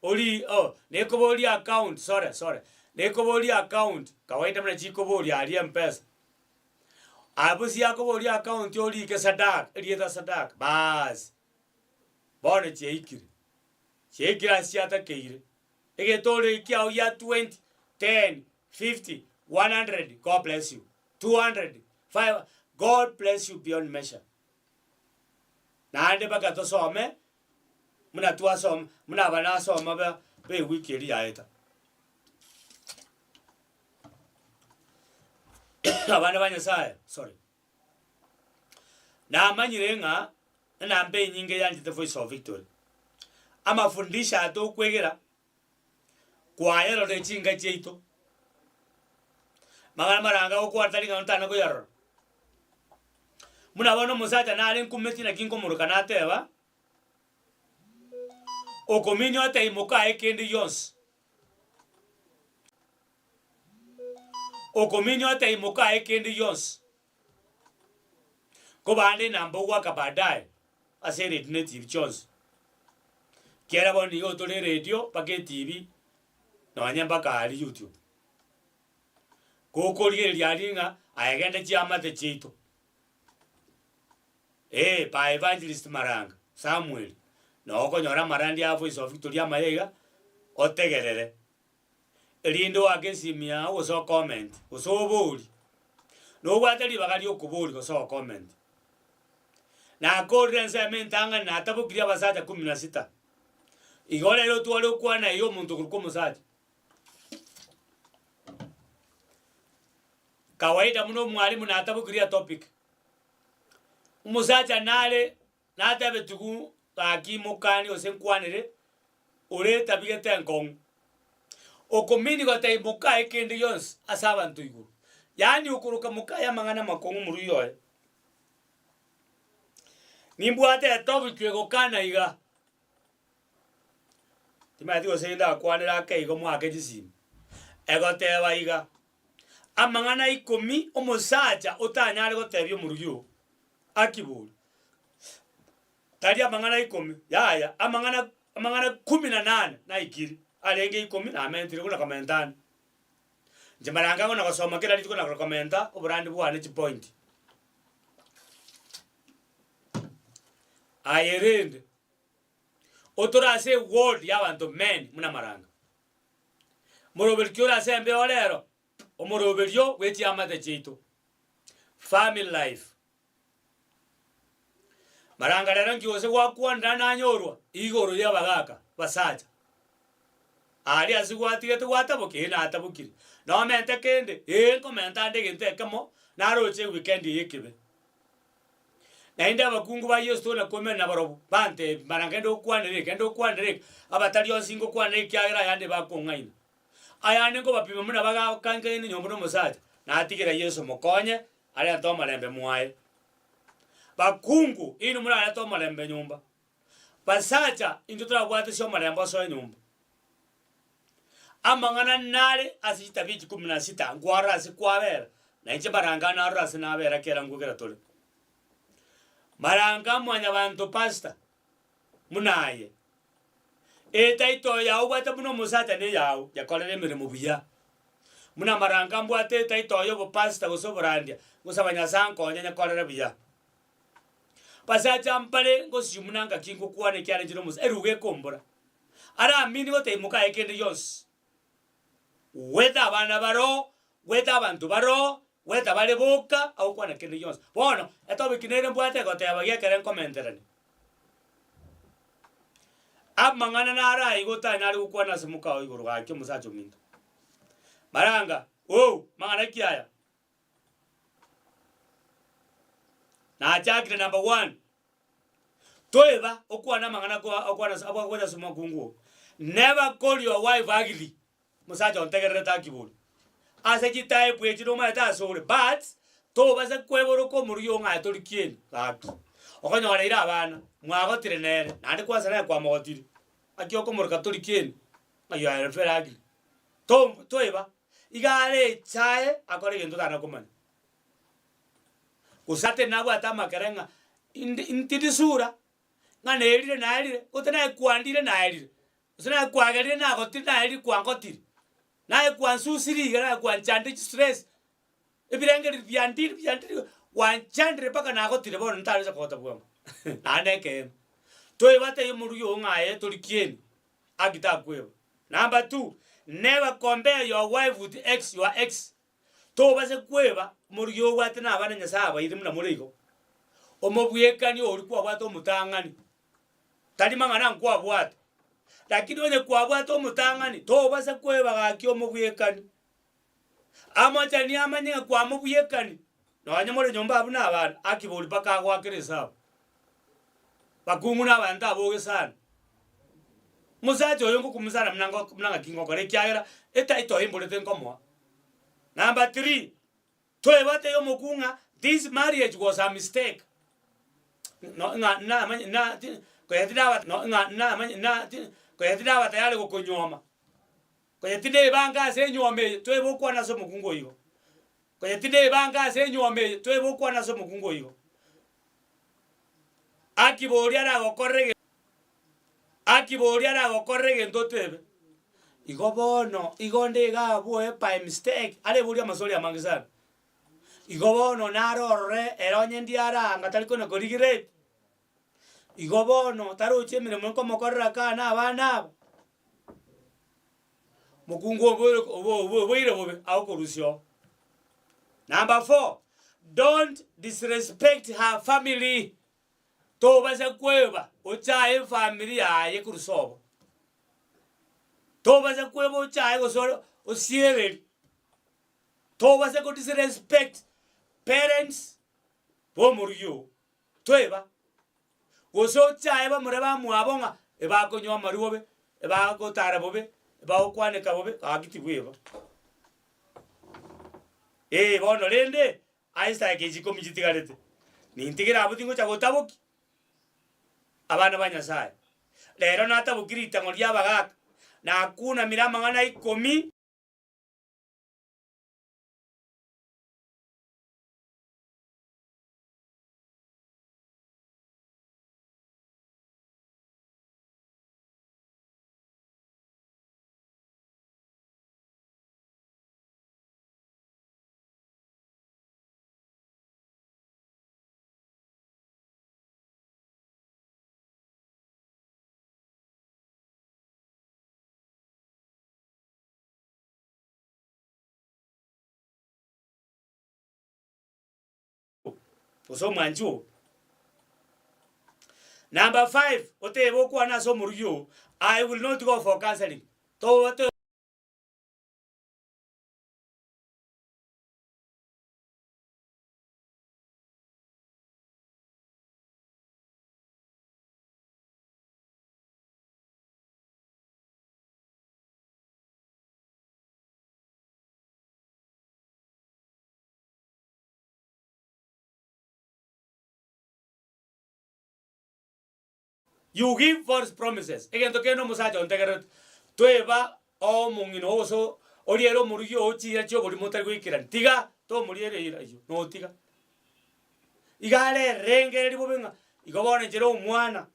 Ori oh nekoboria account sorry sorry, nekoboria account kawaida buna chikoboria aria mpesa. Abwo siakoboria account orike sadaka erieta sadaka baas, bono chiaikire, chiaikire ase chiatakeire, egetoro eki kiago gia 20, 10, 50, 100 God bless you, 200, 5, God bless you beyond measure. Naende mpaka tosome. Buna twasoma, buna aba nasoma ba b'ewiki eria yaeta. Abana ba Nyasaye, sorry. Namanyire ng'a enamba enyinge yanchete Voice of Victory. Amafundisho aya tokwegera, kwayarorire chinka chiaito, mang'ana marange agokwana tari ng'a ntana koyarora. Buna bono omosacha nare nkumeti naki nkomoroka nateba, Okominywa oteimoka aye kende gionsi. Okominywa oteimoka aye kende gionsi. Kobande enamba ogwaka baadaye ase eredio na etibi chionsi. Ekiagera bono nigo tore eredio mpaka etibi nonye mpaka aria youtube. Gokorigereria aria ng'a aye genda chiamate chiaito. Ee, by Evangelist Maranga, Samuel, noo okonyora amarandia a Voice of Victory amaya iga, otegerere, erinde oake esimi yago gose ocomment, gose oborie. Nobwate ribaga ria okoboria gose gocomment. Nakorire ensemo entang'ani natabokirie abasacha kumi na sita, igo rero otware okwana iga omonto okorokwa omosacha. Kawaida buna omwalimu natabokirie etopic, omosacha nare natebetigwe gaki mokani gose nkwanere ore etabigete enkong'u, okomini gotebia mokaye kende gionsi ase abanto igoro, yaani okoroka mokaye amang'ana amakong'u moruya oye. Nimbwate etopic egokana iga, timanyeti gose ndakwanere ake igo mwake chisimi, egoteba iga. Amang'ana ikomi omosacha otanyare gotebia omorugi oo, akibori. Tari amang'ana ikomi, yaya, amang'ana amang'ana kumi na nane naikire, arenge ikomi namentire buna komenta ande. Inche marange ang'o na gosoma kera rituko na gokomenta oborandi bwane chipoint. Aye rende, otore ase eward ya abanto men buna maranga. Moroberi ki ore ase embeo rero? Omoroberio bwe chiamate chiaito. Family life. Maranga rero nki gose gwakwanera nanyorwa igoro y'abagaka basacha. Aria ase gwatigete gwatabokia ee natabokire. Nomente kende ee nkomenta ande egento ekemo naroche eweekend eye ekebe. Naende abakungu ba Yeso tona koumera nabarobwo, bantebie, Mana ngende gokwanera eke, genda okwanere eke, abatari onsi ngokwanera ekiagera ayande bakong'aina. Ayande nkobapima buna bagakankaine nyomba nomosacha, natigera Yeso mokonye, arente omorembe mwaye. Bakungu, inwe morarete omorembe nyomba. Basacha, intwe torabwate ase omorembe osoe nyomba. Amang'ana nare ase chitabi echi kumi na sita, nkwarora ase kwabera, na inche maranka narore ase nabera kera ngokera tore. Maranka mwanyabanto pastor, buna aye, etaito yao obwate buna omosacha neyao, yakorere emeremo buya. Buna maranka mbwate etaito ya obopastor gose oborandia, ngosaba Nyasae ankonye nyekorere buya. Basacha mbare ngosio buna ngaki ngokwana ekiagera inche nomosa, eruga ekombora. Aramini gotebia mokaye kende gionsi, gweta abana baroo, gweta abanto baroo, gweta bare boka, agokwana kende gionsi. Bono, etopic nere mbwate egoteba giekere nkomenterania. Amang'ana naro aiga otanyare gokwana ase mokao igoro gaki omosacha ominto. Maranga, ooh, mang'ana ki aya? Nachakire number one. Toeba okwane amang'ana kwa okwana ase abwo ase omokungu oo. Never call your wife ugly, mosacha ontegererete akibori. Ase chitype echi nomanyete ase ore but, tobasa kweboroka omorugi oo ng'a tori kieni gaki. Okonyoreire abana, mwagotire nere, naende kwansa naye kwamogotire, ng'aki okomoroka tori kieni, ng'a you are very ugly. To toeba, iga are echae akore egento otana komanya. Gose ate nabwate amakere ng'a inde ntindi sura, ng'a nerire naerire, gose naye kwandire naerire, gose naye kwagerire nagotire naerire kwangotire, naye kwansusire iga naye kwanchandire chistress, ebirengererio biandire biandire gwanchandire mpaka nagotire bono ntaresa kogota bwango naende ekeene. Toebate omorugi oo ng'a aye tori kieni, haki takweba. Number two, never compare your wife with ex your ex. Tobase kweba omorigia obwate nabana Nyasae abaire buna more igo. Omobwekani oria kwabwate omotang'ani, tari mang'ana nkwabwate, lakini onye kwabwate omotang'ani tobasa kweba gaki omobwekani. Amochani amanye ng'a kwamobwekani, nonye more nyomba abwo na abana, akibori mpaka agoakere esabu. Bakungu na abanto aboge sana. Omosacha oyo ngokumsana buna ngo buna ng'aki ngokora ekiagera etaito imborete nkomoa. Number three, toebate ya omokuu ng'a this marriage was a mistake. No ng'a namanye na ti konya tinaba no ng'a namanye na ti konya tinaba tayari gokonyuoma. Konya tinebanga ase enywomo eye, toebe okwana ase omokungu oyo igo. Konya tinebanga ase enywomo eye, toebe okwana ase omokungu oyo igo. Akiboria aragokorere ege akiboria aragokorere egento otebe, igo bono igo nde iga abwo by mistake, areborie amaswali amange sana. Igo bono naro orore ere onye ndi aranga tari kona korigereti, igo bono tarochi emeremo nkomokorera kaa na abana aba, Mokungu oboire obo oboire bobe agokorusia oo. Number four, don't disrespect her family. Tobasa kweba ochaye efamiri yaye korwa sobo. Tobasa kweba ochaye gose ore osiereri. Tobasa ko disrespect parents bomorugi oo, toeba. Gose ochaye bamura bamwabo ng'a ebakonywa amarwa bobe, ebagotara bobe, ebagokwaneka bobe, gaki tibweba. Ee bono rende, aye chidakika echi ikomi chitigarete, nintigere abwo tingocha gotabokia abana ba Nyasaye. Rero natabokia ritang'o ria abagaka, nakunamire amang'ana ikomi. Gose omwanchi oo. Number five, otebe okwane ase omorugi oo, I will not go for counseling. Toba You give false promises. Egento kende omosacha ontegererete, toeba omong'ina oo gose oriere omorugi oo chiira chi'oborimo otari goikerania, tiga tomoriera eira eyio, notiga. Iga arerengereria bobe ng'a igo bono inche na omwana,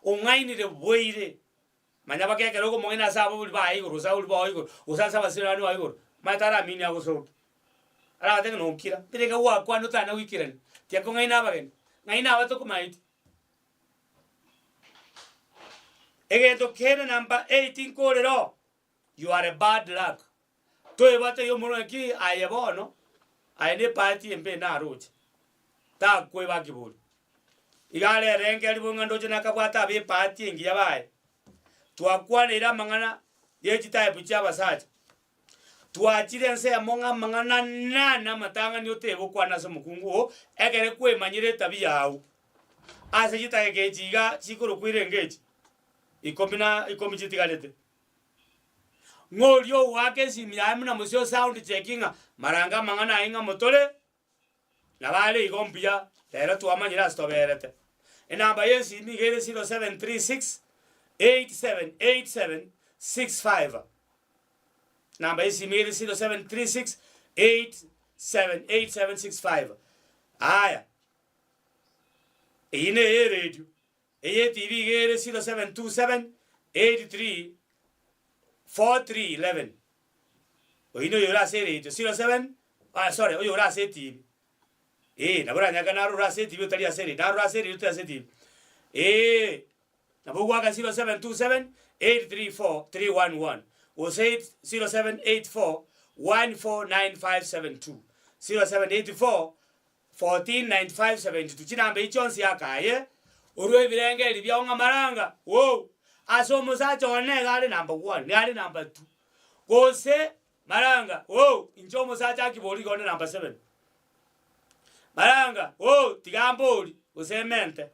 ong'ainire boire, manya baka ekero okomong'aina ase ababori baye igoro gose ababori bao igoro, gose ase abasirani bao igoro, omanyete aramini agosokia. Aragotebe ng'a nokira, mbere gwakwana otana goikerania, tiga kong'aina abageni, ng'aina aba tokomaeti. Egento kende number eight nkorera oo, you are a bad luck. Toebate iga omorwani ki aye bono, aye ne ebahati embe naroche, takweba kibori. Iga arerengereria bo ng'a ndoche nakabwate abe ebahati engiya baye. Twakwaneire amang'ana ye chitype chia abasacha, twachire ensemo ng'a amang'ana nane amatang'ani otebe okwane ase omokungu oo, ekere kwemanyire etabia yago. Ase chidakika echi iga chikorokwa erenge echi, ikomi na ikomi chitigarete. Ng'a oria ogoaka esimi yaye buna mosio sound check ng'a maranga amang'ana aye ng'a motore, nabo are igo mbuya, rero twamanyire ase toberete. Enamba ya esimi iga ere 0736 8787 65. Namba ya esimi iga ere 0736 878765. Aya, eyio neye eredio. Eye etibi iga ere 0727 83 4311. Oyio noyo ore ase eredio 07 ah sorry oyo ore ase etibi eh nabo oranyare naro ore ase etibi otari ase eredio naro ore ase eredio otari ase etibi eh nabo ogoaka 0727 834 311 gose 0784 149572 0784 1495 72 Chinamba echi chionsi akaye, orue ebirengererio biao ng'a maranga, wou, ase omosacha one nigo are number one, nigo are number two, gose maranga, wou, inche omosacha akibori igo onde number seven, maranga, wou, tiga mbori, gose emente,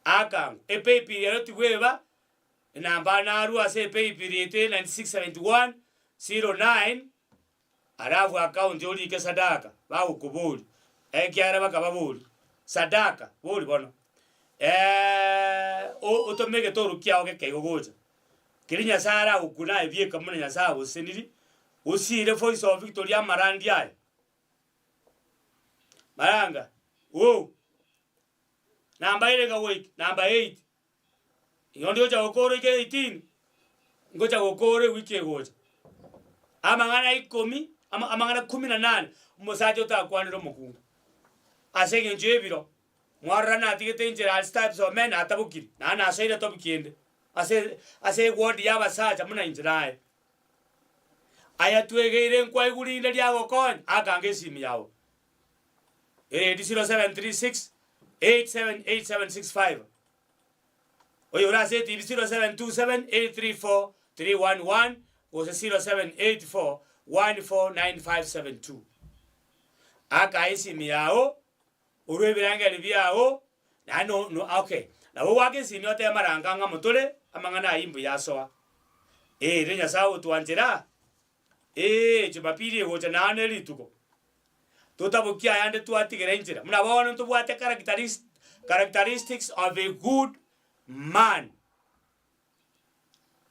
akangwa, epaybill ero tibweba, enamba narue ase epaybill yaito ere 96 71 09. Alafu account orike sadaka bagokoboria ekiagera bakababoria sadaka bori bono otome egetoro kiao gekeigo gocha keria Nyasaye aragokune aye bieka buna Nyasaye agoseseniri osire voice of victory amarandia aya maranga wou namba ere goika namba 8 Igo ndigocha gokora oike 18, ngocha gokora ewiki egocha. Amang'ana ikomi, ama amang'ana kumi na nane, omosacha otakwanera omokungu. Ase eng'encho ya ebiro, mwarora natigete enchera ase types of men atabokiri, naende nasoire topic ende, ase ase eward ya abasacha buna inche naye. Aya twegeire nkwaigwa rinde riagokonya, akange esimi yago. Eredi 0736 878765. Oyore ase etibi 0727 834 311 gose 0784. 149572. Aka esimi yao, orwe ebirangeri biao, naende no no okay, nabo ogoaka esimi otebe maranka ng'a motore, amang'ana ayio mbuya asoa. Ee, riria Nyasaye agotwanchera, ee, jumapili egocha naende rituko, totabokie ayande twatigera enchera. Buna bono ntobwate characteris characteristics of a good man.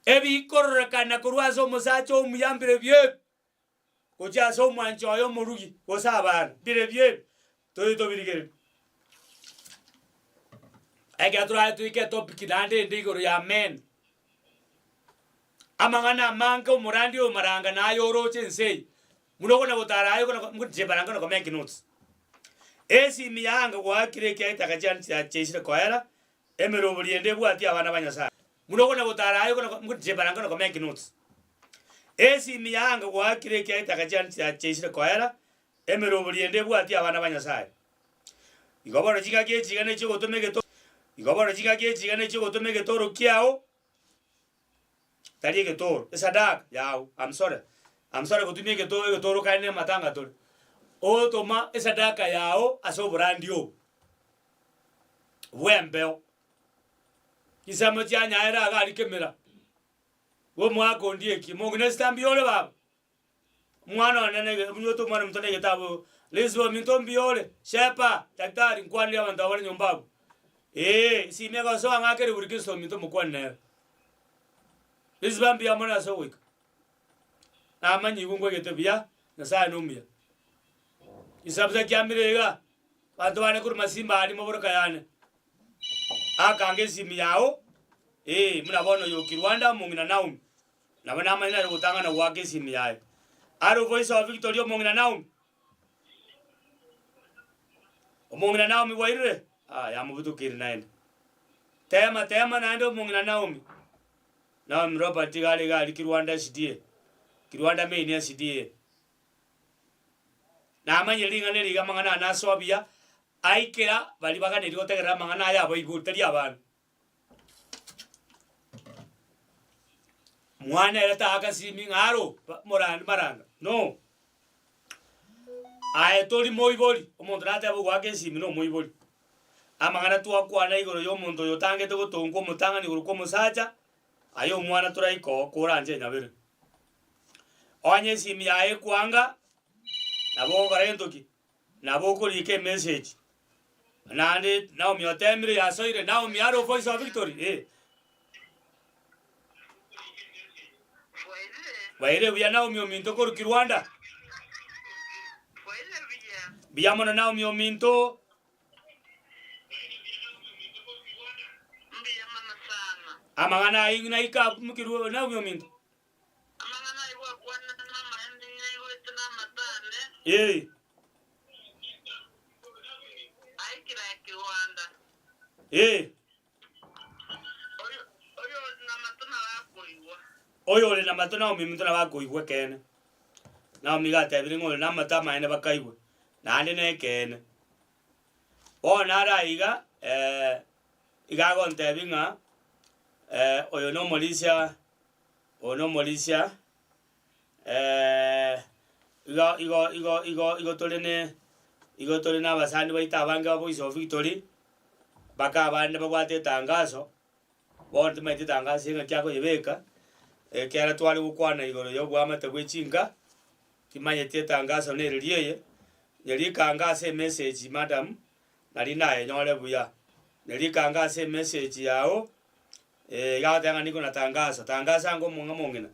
Ebikororekana korwa ase omosacha omuya mbirobio ebi, gochia ase omwanchi oye omorugi, gose abana, mbirobio ebi, toye tobirigererie. Ekero toraye toike etopic naende ende igoro ya men, amang'ana amange omorandi oyo maranga naye oroche ense eye, buna okona gotara aye okona inche maranga na komake notes. Esimi yanga goakire ekiagera etaka chiane chiacheisire koera, Emeroberi ende ebwatie abana ba Nyasae. Buna okona gotara aye okona inche baranga na komake notes. Esimi yanga goakire ekiagera etaka chiane chiacheisire koera, emeroberi ende ebwatie abana ba Nyasae. Igo bono chingaki echi iga nechio ogotoma egeto igo bono chingaki echi iga nechio ogotoma egetoro kiao, tari egetoro, esadaka yao, I'm sorry, I'm sorry gotumia egeto egetoro kare na amatanga tore. Otoma esadaka yao ase oborandi obo. Bw'embeo. Chinsemo chia Nyaera iga aria kemera, bw'omwaka onde eki, mong'ina Esther mbuya ore baba? Omwana one nege ominyote omwana ominto na egetabu Liz ominto mbuya ore? Shepa, daktari nkwanire abanto aba bare nyomba abwo. Eeh, esimi egosoa ng'akere buri Kristo ominto mokwane nere. Liz ba mbuya mono ase ogoika. Namanyigwe nkoigete buya, Nyasaye nomuya. Chisabusa chiamire iga. Abanto bane korwa masimba aria moboroka yane, akange esimi yao, ee, buna bono oyo o Kirwanda omong'ina Naomi, nabo namanyire aye ogotang'ana goaka esimi yaye. Aro Voice of Victory omong'ina Naomi. Omong'ina Naomi bwairire? Ah, yamobutokeire naende. Tema tema naende omong'ina Naomi. Naomi Robert iga are iga aria Kirwanda SDA. Kirwanda main SDA. Namanyire ring'ana eri iga amang'ana ane asoa buya, aikera baria baganeiri gotegerera amang'ana aya abaibori, tari abana. Mwana ere taaka simi ng'a aro morandi maranga, no. Aye tori moibori, omonto natebe ogoaka esimi na omoibori. Amang'ana twakwana igoro ya omonto oyo otangete gotongwa omotang'ani igoro kwa omosacha, aye omwana toraika oo koranche nyabere. Onye esimi yaye ekwanga, nabo ogokora gento ki? Nabo okorika emessage. Naende Naomi otemire yasoire, Naomi aro voice of victory, eh. Bwairire buya Naomi ominto korwa Kirwanda. Mbuya mono Naomi ominto. Amang'ana ayio naika mokirwe Naomi ominto. Amang'ana ayio gwakwanire namaene, nyaigwete namatane. Ee. Aikire ekegwanda. Ee. Oyo, oyore namato nabo akoigwa. Oyore namato nao ominto nabo akoigwa ekeene. Naomi iga atebire ng'a ore namato amaene bakaigwe, naende nekeene. Bono naro aiga, iga agontebia ng'a oyo nomorisia. Oyo nomorisia, igo igo igo igo igo tore ne igo tore na abasani baito abange ba Voice of Victory, mpaka abande babwate etangaso, bono timanyeti etangaso eye ng'aki akoyebeka, ekiagera tware gokwana igoro ya oboamate bwe chinka, timanyeti etangaso nereri eye, nyerikanga ase emessage madam, nari nayenyore buya, nyerikanga ase emessage yago. Eh, iga agoteba ng'a niko natangasa, tangasa ango omong'a omong'ina.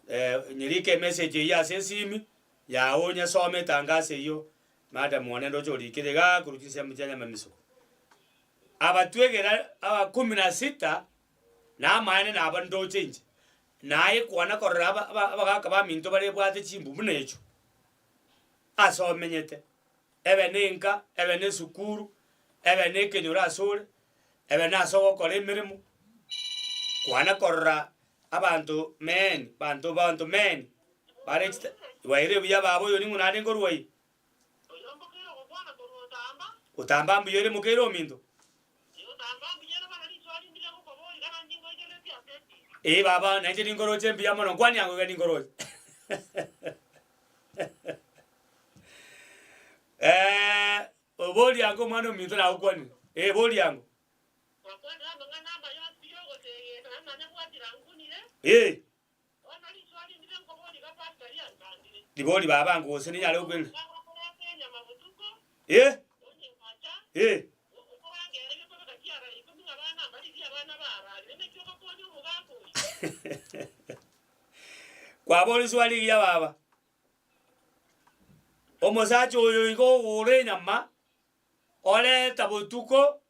Eh, nyerike emessage eyio ase esimi, yago onyesome etangaso eyio, madam one ndoche orikire igaa korwa chinsemo chia nyamamiso. Abatwegera aba kumi na sita, na amaene naba ndoche inche, naye kwana korora aba aba abagaka baminto bare bwate chimbu buna echio, ase omenyete. Ebe ne enka, ebe ne esukuru, ebe ne ekenyoro asore, ebe nase ogokora emeremo, kwana korora abanto men, banto banto men, bare chita bwairire buya baba oyo ning'o naende nkorwa ii? Otamba mbuya ere mokeire ominto? Ee baba, nainche ninkoroche mbuya mono, nkwani ango iga ninkoroche. Boria ango omwana ominto nagokwanire. Eh, boria ango. Eh. Ribori baba ango gose ninyare gokwanera. Eh. Eh. Kwaboria swali rigiya baba. Omosacha oyo igo ogora enyama, oreta botuko,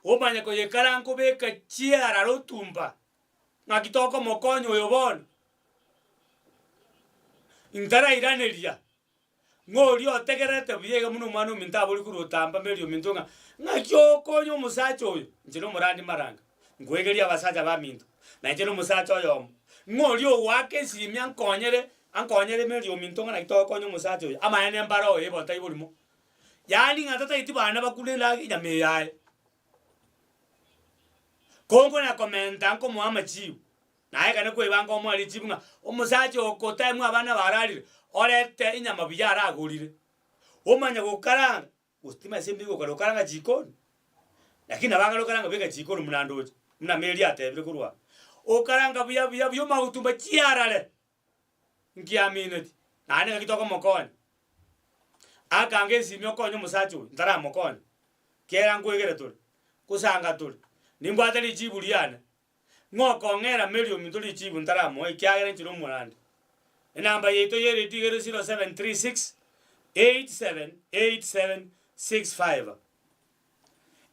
omanye koyekaranka obeka chiarara otumba, ng'aki tokomokonya oyo bono? Ntarairaneria, ng'a oria otegererete buya iga buna omwana ominto abori korwa otamba Mary ominto ng'a ng'aki okonya omosacha oyo? Inche na omorandi maranga, nkoegeria abasacha baminto, na inche na omosacha oyomo, ng'a oria ogoaka esimi ankonyere ankonyere Mary ominto ng'a naki togokonya omosacha oyo, amaene mbare oye bono tari borimo. Yaani ng'a tataeti bana bakure endagera enyama eye aye. Konko na komenta nkomoa amachibu, naye ekero kwebanga omoe richibu ng'a omosacha oko otaemwe abana bararire, orete enyama buya aragorire, omanye gokaranga, gose timanyeti ase mbigo kare gokaranga jikoni, lakini nabo akare gokaranga beka jikoni buna ndoche, buna Mary atebire korwa aa. Okaranga buya buya buya omanye gotumba chiarare, nkiamineti, naende ng'aki tokomokonya. Akange esimi okonye omosacha oyo, ntaramokonya, kiagera nkoegera tore, kosanga tore, nimbwate richibu riane, ng'a okong'era Mary ominto richibu ntaramoa ekiagera inche nomorandi. Enamba yaito y'eredio iga ere 0736 878765.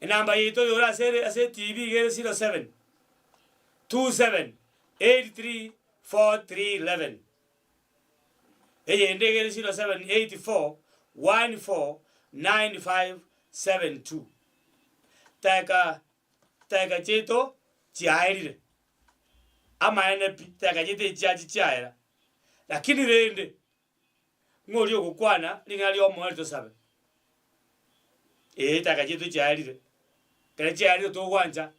Enamba yaito yore ase ere ase etibi iga ere 07 27 83 4311. Eyende iga ere 0784 14 9572. Teka teka chiaito chiaerire, amaene pi, teka chiaito echiachi chiaera, lakini rende ng'a oria ogokwana ring'ana ria omoerio tosabe. Ee, chidaka chiaito chiaerire, ekero chiaerire togwancha,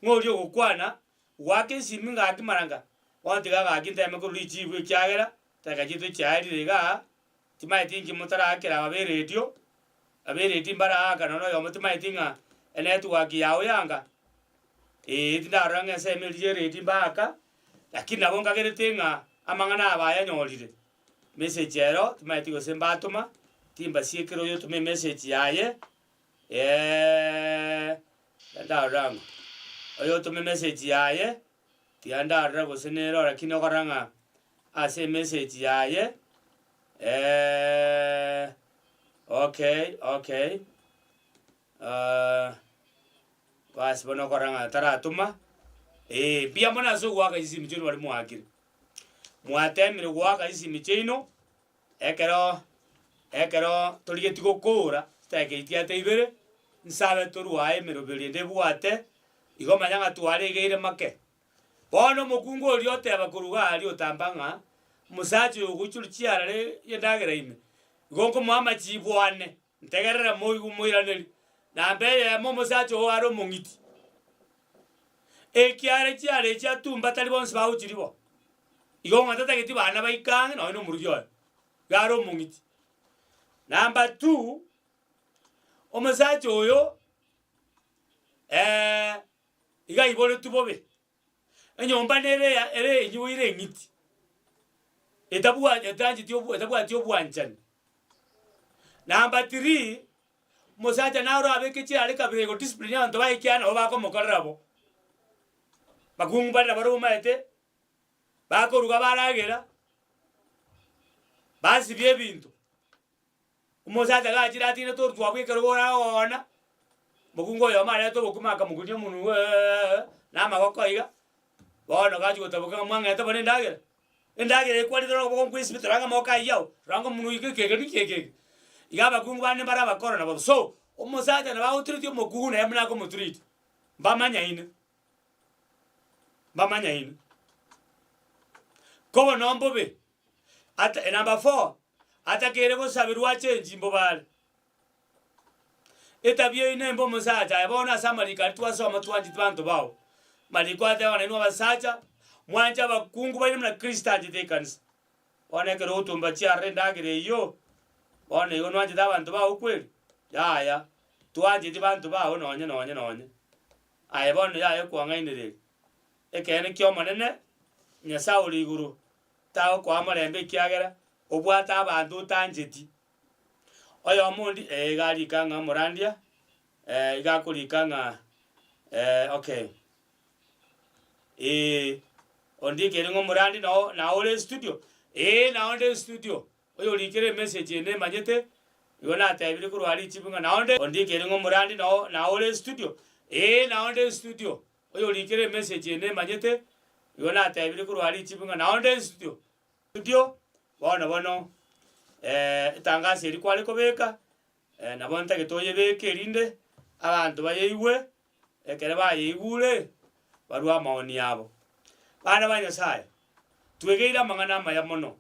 ng'a oria ogokwana, goaka esimi ng'aki mara nga, bono tiga gaki nteme korwa richibu ekiagera, chidaka chiaito chiaerire igaa, timanyeti inki motarakera aba ba eredio, aba eredio mbaraaka nonya oyomo timanyeti ng'a enetwork yago yanga, ee tindarora ng'a ensemo eria ya eredio mbaaka, Lakini nabo nkagerete ng'a amang'ana aba ayanyorire. Message ero timanyeti gose mbatoma, timbasiekera oyo otoma emessage yaye, ndarora ang'o, oyo otoma emessage yaye, tiga ndarora gose nero lakini okorora ng'a ase emessage yaye okay okay Basi bono okorora ng'a taratoma, eh, mbuya mono ase ogoaka chisimi chiaino baria mwaakire. Mwatemire goaka chisimi chiaino, ekero ekero torigetie gokora, chidakika echi chiaete ibere, nsabe torwae emeroberi ende ebwate, igo manya ng'a twaregeire make. Bono omokungu oria oteba korwa iga aria otamba ng'a, omosacha oyo ogoichoria chiarare endagera ime, igo nkomoa amachibu ane. Ntegerere moigwe moiranerie, Namba eyemo omosacha oo are omong'iti. Ekiare chiare echi atumba tari bonsi bagochiria bo. Igo ng'a tatageti bana baike ang'e nonye na omorugi oye. Iga are omong'iti. Number two, omosacha oyo iga aiboretwe bobe. Enyomba nere eya ere enyiboire eng'iti, etabwa etancheti obwa etabwati obwanchani. Number three, omosacha naro abeke chiare kabere igo discipline abanto baye ekiagera nabo bakomokorera bo. Bakungu bare nabarobwo omanyete, bakoruga baragera, basibia ebinto. Omosacha gachire atinete orotwabo bw'ekerogo oragoona, mokungu oyomo arete obokima akamokunia omonwe eeh na amagoko iga, bono gachia gotaboka ng'a mwang'ete bono endagera, endagera eye kwarire noboko nkoesibete rora ng'a amagoko ayio ao, rora ng'a omonwe oyo eke eke ninki eke eke. Iga abakungu bande mbare abakoro nabo so, omosacha nabo agotureti omokungu naye buna akomotureti, mbamanyaine, mbamanyaine. Ko bono mbobe. Ata number four, atakeire gosaberwa achenchi mbobare. Etabia eyio nembe omosacha aye bono ase amariko aria twasoma twanchete banto bao. Mariko ateba ng'a nainwe abasacha, mwanche abakungu baino buna Kristo anchete ekanisa. Bono ekero ogotumba chiarora endagera eyio, bono igo nwanchete abanto bao kweri? Yaya, twancheti banto bao nonye nonye nonye. Aye bono yaya kwang'ainereria. Ekeene ki'Omonene, Nyasae ore igoro, tagokoa morembe ekiagera obwate abanto otancheti. Oyomo ondi, eh, iga arika ng'a omorandia, eh, iga akorika ng'a eh, okay. Eh, ondikere ng'a omorandi nao nao ore estudio, eh nao onde estudio, oyorikere emessage eye nemanyete, igo natebire korwa richibu ng'a nao onde ondikere ng'a omorandi nao nao ore estudio, eh nao onde estudio, oyorikere emessage eye nemanyete, igo natebire korwa richibu ng'a nao onde estudio, studio, bono bono etangaso eria kware kobeka, nabo ntagete oyebeke erinde abanto bayeigwe. Ekero bayeigure, barue amaoni abo. Bana ba Nyasae, twegeire amang'ana amaya mono.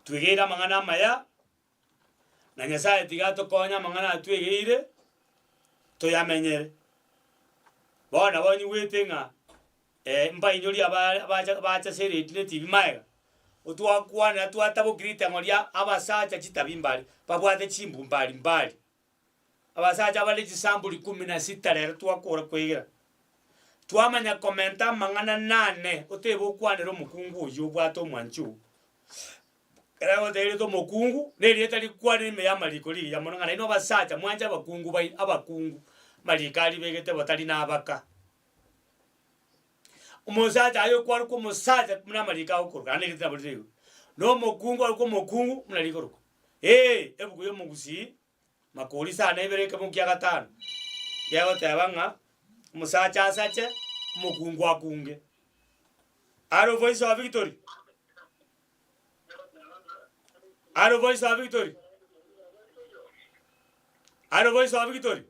Twegeire amang'ana amaya, na Nyasae tiga atokonye amang'ana aya twegeire, toyamenyere. Bono nabo nyigwete ng'a mbainyori aba bacha bacha ase eredio na etibi magega, otwakwanera twatabokire ritang'o ria abasacha chitabi mbare, babwate chimbu mbari mbari. Abasacha bare chisamburi kumi na sita rero twakora kwegera, twamanya komenta amang'ana nane, otebe okwanere omokungu oyio obwate omwanchi oo. Ekero agoteberete omokungu, na erieta rikwane ime y'amariko rigiya mono ng'a nainwe abasacha mwanche abakungu bai abakungu, amariko aria ribegete batari na abaka. Omosacha aye okwarokwa omosacha buna amariko agokoroka naende erieta nabo rire igo, na omokungu arokwe omokungu buna rikorokwa. Ee, ebuku ya omogusii. Makori sana ibere ekemo kia gatano, gegoteba ng'a omosacha asache, omokungu akunge. Aro voice of victory. Aro voice of victory. Aro voice of victory.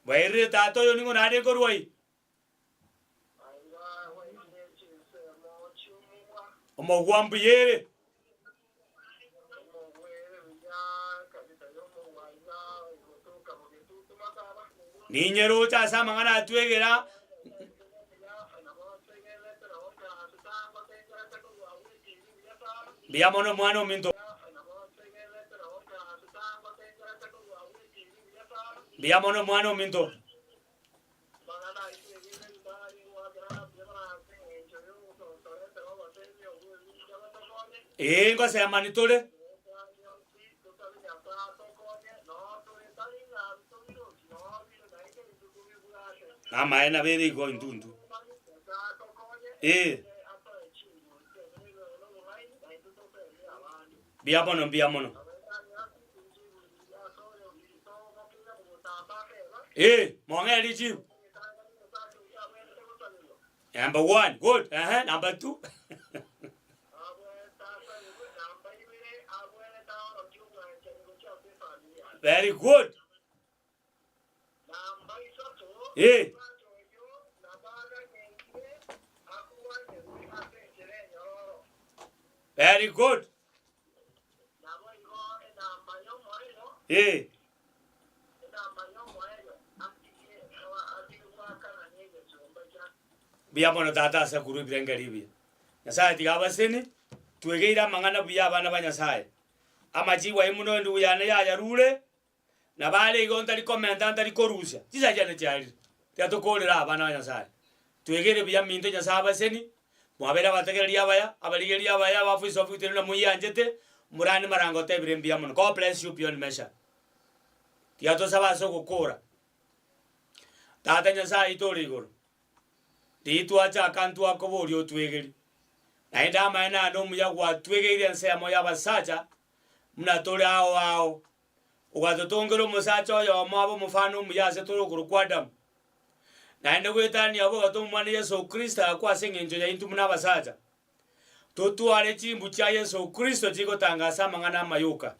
Bwairire tata oyo ning'o nare nkorwa ii. Omogwa mbuya ere. Ninyeroche ase amang'ana atwegera. Mbuya mono omwana ominto. Mbuya mono omwana ominto. Ee, ngosemani tore. Namaene nabo ere igo intwe intwe. Ee. Mbuya mono, mbuya mono. Ee, mong'ee richibu. Number one, good. Ehe, number two. Very good. Ee. Very good. Ee. Mbuya mono tata ase korwa ebirengererio ebiya. Nyasaye tiga abaseni, twegeire amang'ana buya abana ba Nyasaye. Amachibu aye muno endugu yane yayarure, Nabo are igo ntari komenta ntari korusia, chinsa chiane chiarire, tiga tokorere abana ba Nyasaye. Twegere buya minto Nyasaye abaseni, mwabeire abategereri abaya, abarigereria abaya, aba Voice of Victory buna moyianchete, morande marango otebire mbuya mono. God bless you beyond measure. Tiga tosabe ase ogokora. Tata Nyasaye oito ore igoro, riria twachaka ntwakoboria otwegerie, naende amaene ande omuya gwatwegeire ensemo y'abasacha buna tore ao ao, Ogatotongera omosacha oyomo abe omofano omuya ase tore okorokwa Adamu. Naende goetania abwo ogatoma Omwana Yeso Kristo agakwa ase engencho yaintwe buna abasacha, totware chimbu chia Yeso Kristo chigotangasa amang'ana amaya oka.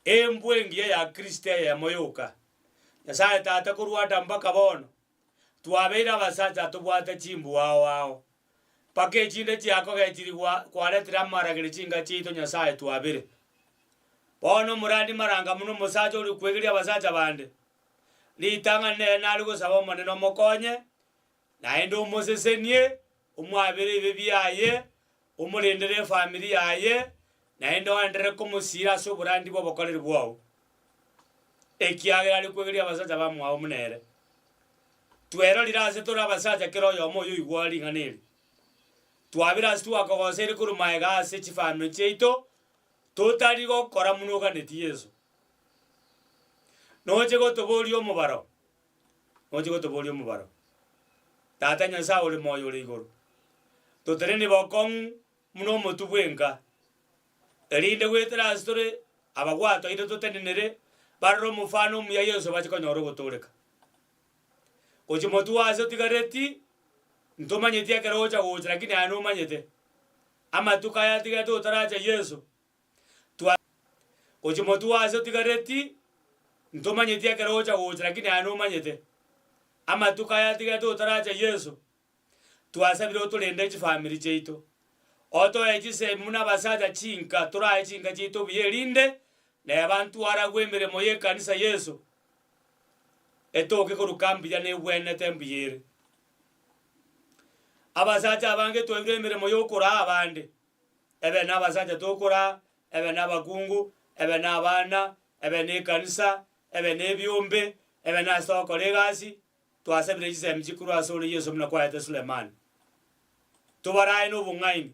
Embwa engiya ya Kristo eyemo yoka. Nyasae Tata korwa Adamu mpaka bono, twabeire abasacha tobwate chimbu ao ao, mpaka echinde chiakogechirigwa kwaretire amarageri chinka chiaito Nyasae twabere. Bono omorandi maranga buna omosacha oria okwegeria abasacha bande, ritang'ani nere nare gosaba Omonene omokonye, naende omosesenie, omwabere ebibe biaye, omorendere efamiri yaye, Naende oenderere komosiira ase oborandi bw'obokoreri bwao, ekiagera are kwegeria abasacha bamwabo buna ere. Twerorire ase tore abasacha kera oyomo oyoigwa ring'ana eri. Twabire ase twakogoseire korwa magega ase chifamiri chiaito, totari gokora buna oganetie Yeso. Noche gotoboria omobaro, noche gotoboria omobaro. Tata Nyasae ore moyo ore igoro, totenenie bokong'u buna omotwe bw'enka, erinde goetera ase tore abagwatoire totenenere, barore omofano omuya Yeso bache konyora ogotooreka. Gochia motwe ase otigareti, ntomanyeti ekero ogocha gocha lakini aye nomanyete, amatuko aya atigarete otaracha Yeso, twa gochia motwe ase otigareti, ntomanyeti ekero ogocha gocha lakini aye nomanyete, amatuko aya atigarete otaracha Yeso, Twasabire otorende chifamiri chiaito, otoe chisemi buna abasacha chinka, torae chinka chiaito buya erinde neba ntwaragwe emeremo y'ekanisa Yeso etoke koruka mbuya na ebwenerete mbuya ere. Abasacha abange twairwe emeremo yokoraa abande, ebe na abasacha tokoraa, ebe na abakungu, ebe na abana, ebe na ekanisa, ebe na ebiombe, ebe nase togokora egasi, Twasabire chisemi chikorwa asore Yeso buna kwaete Sulemani. Tobarae nobong'aini.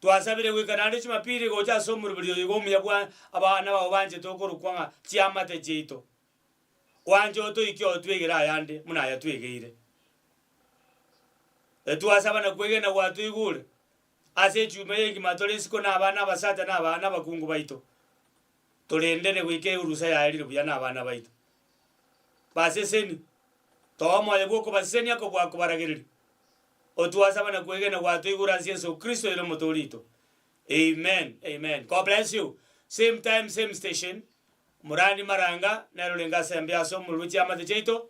Twasabire goika naende Jumapili gocha ase omoroberi oyo iga omuya bwa abana bao banchete okorokwa ng'a chiamate chiaito. Gwancha otoike otwegere ayande buna aya twegeire. Etwasaba na kwegena gwatoigure ase echuma eye engima tore isiko na abana abasacha na abana abakungu baito. Torendere goika erusa yaerire buya na abana baito. Baseseni, toa omoyo bw'okobasesenia kobua kobaragereria. Otwasaba na kwegena gwatoigure ase Yeso Kristo ere omotoori oito. Amen, amen. God bless you. Same time, same station. Morani Maranga nere orenge ase embe ase omorero chiamate chiaito.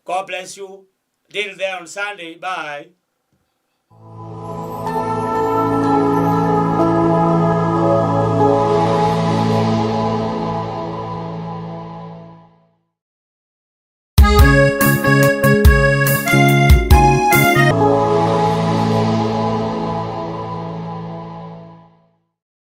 God bless you. Till there on Sunday. Bye.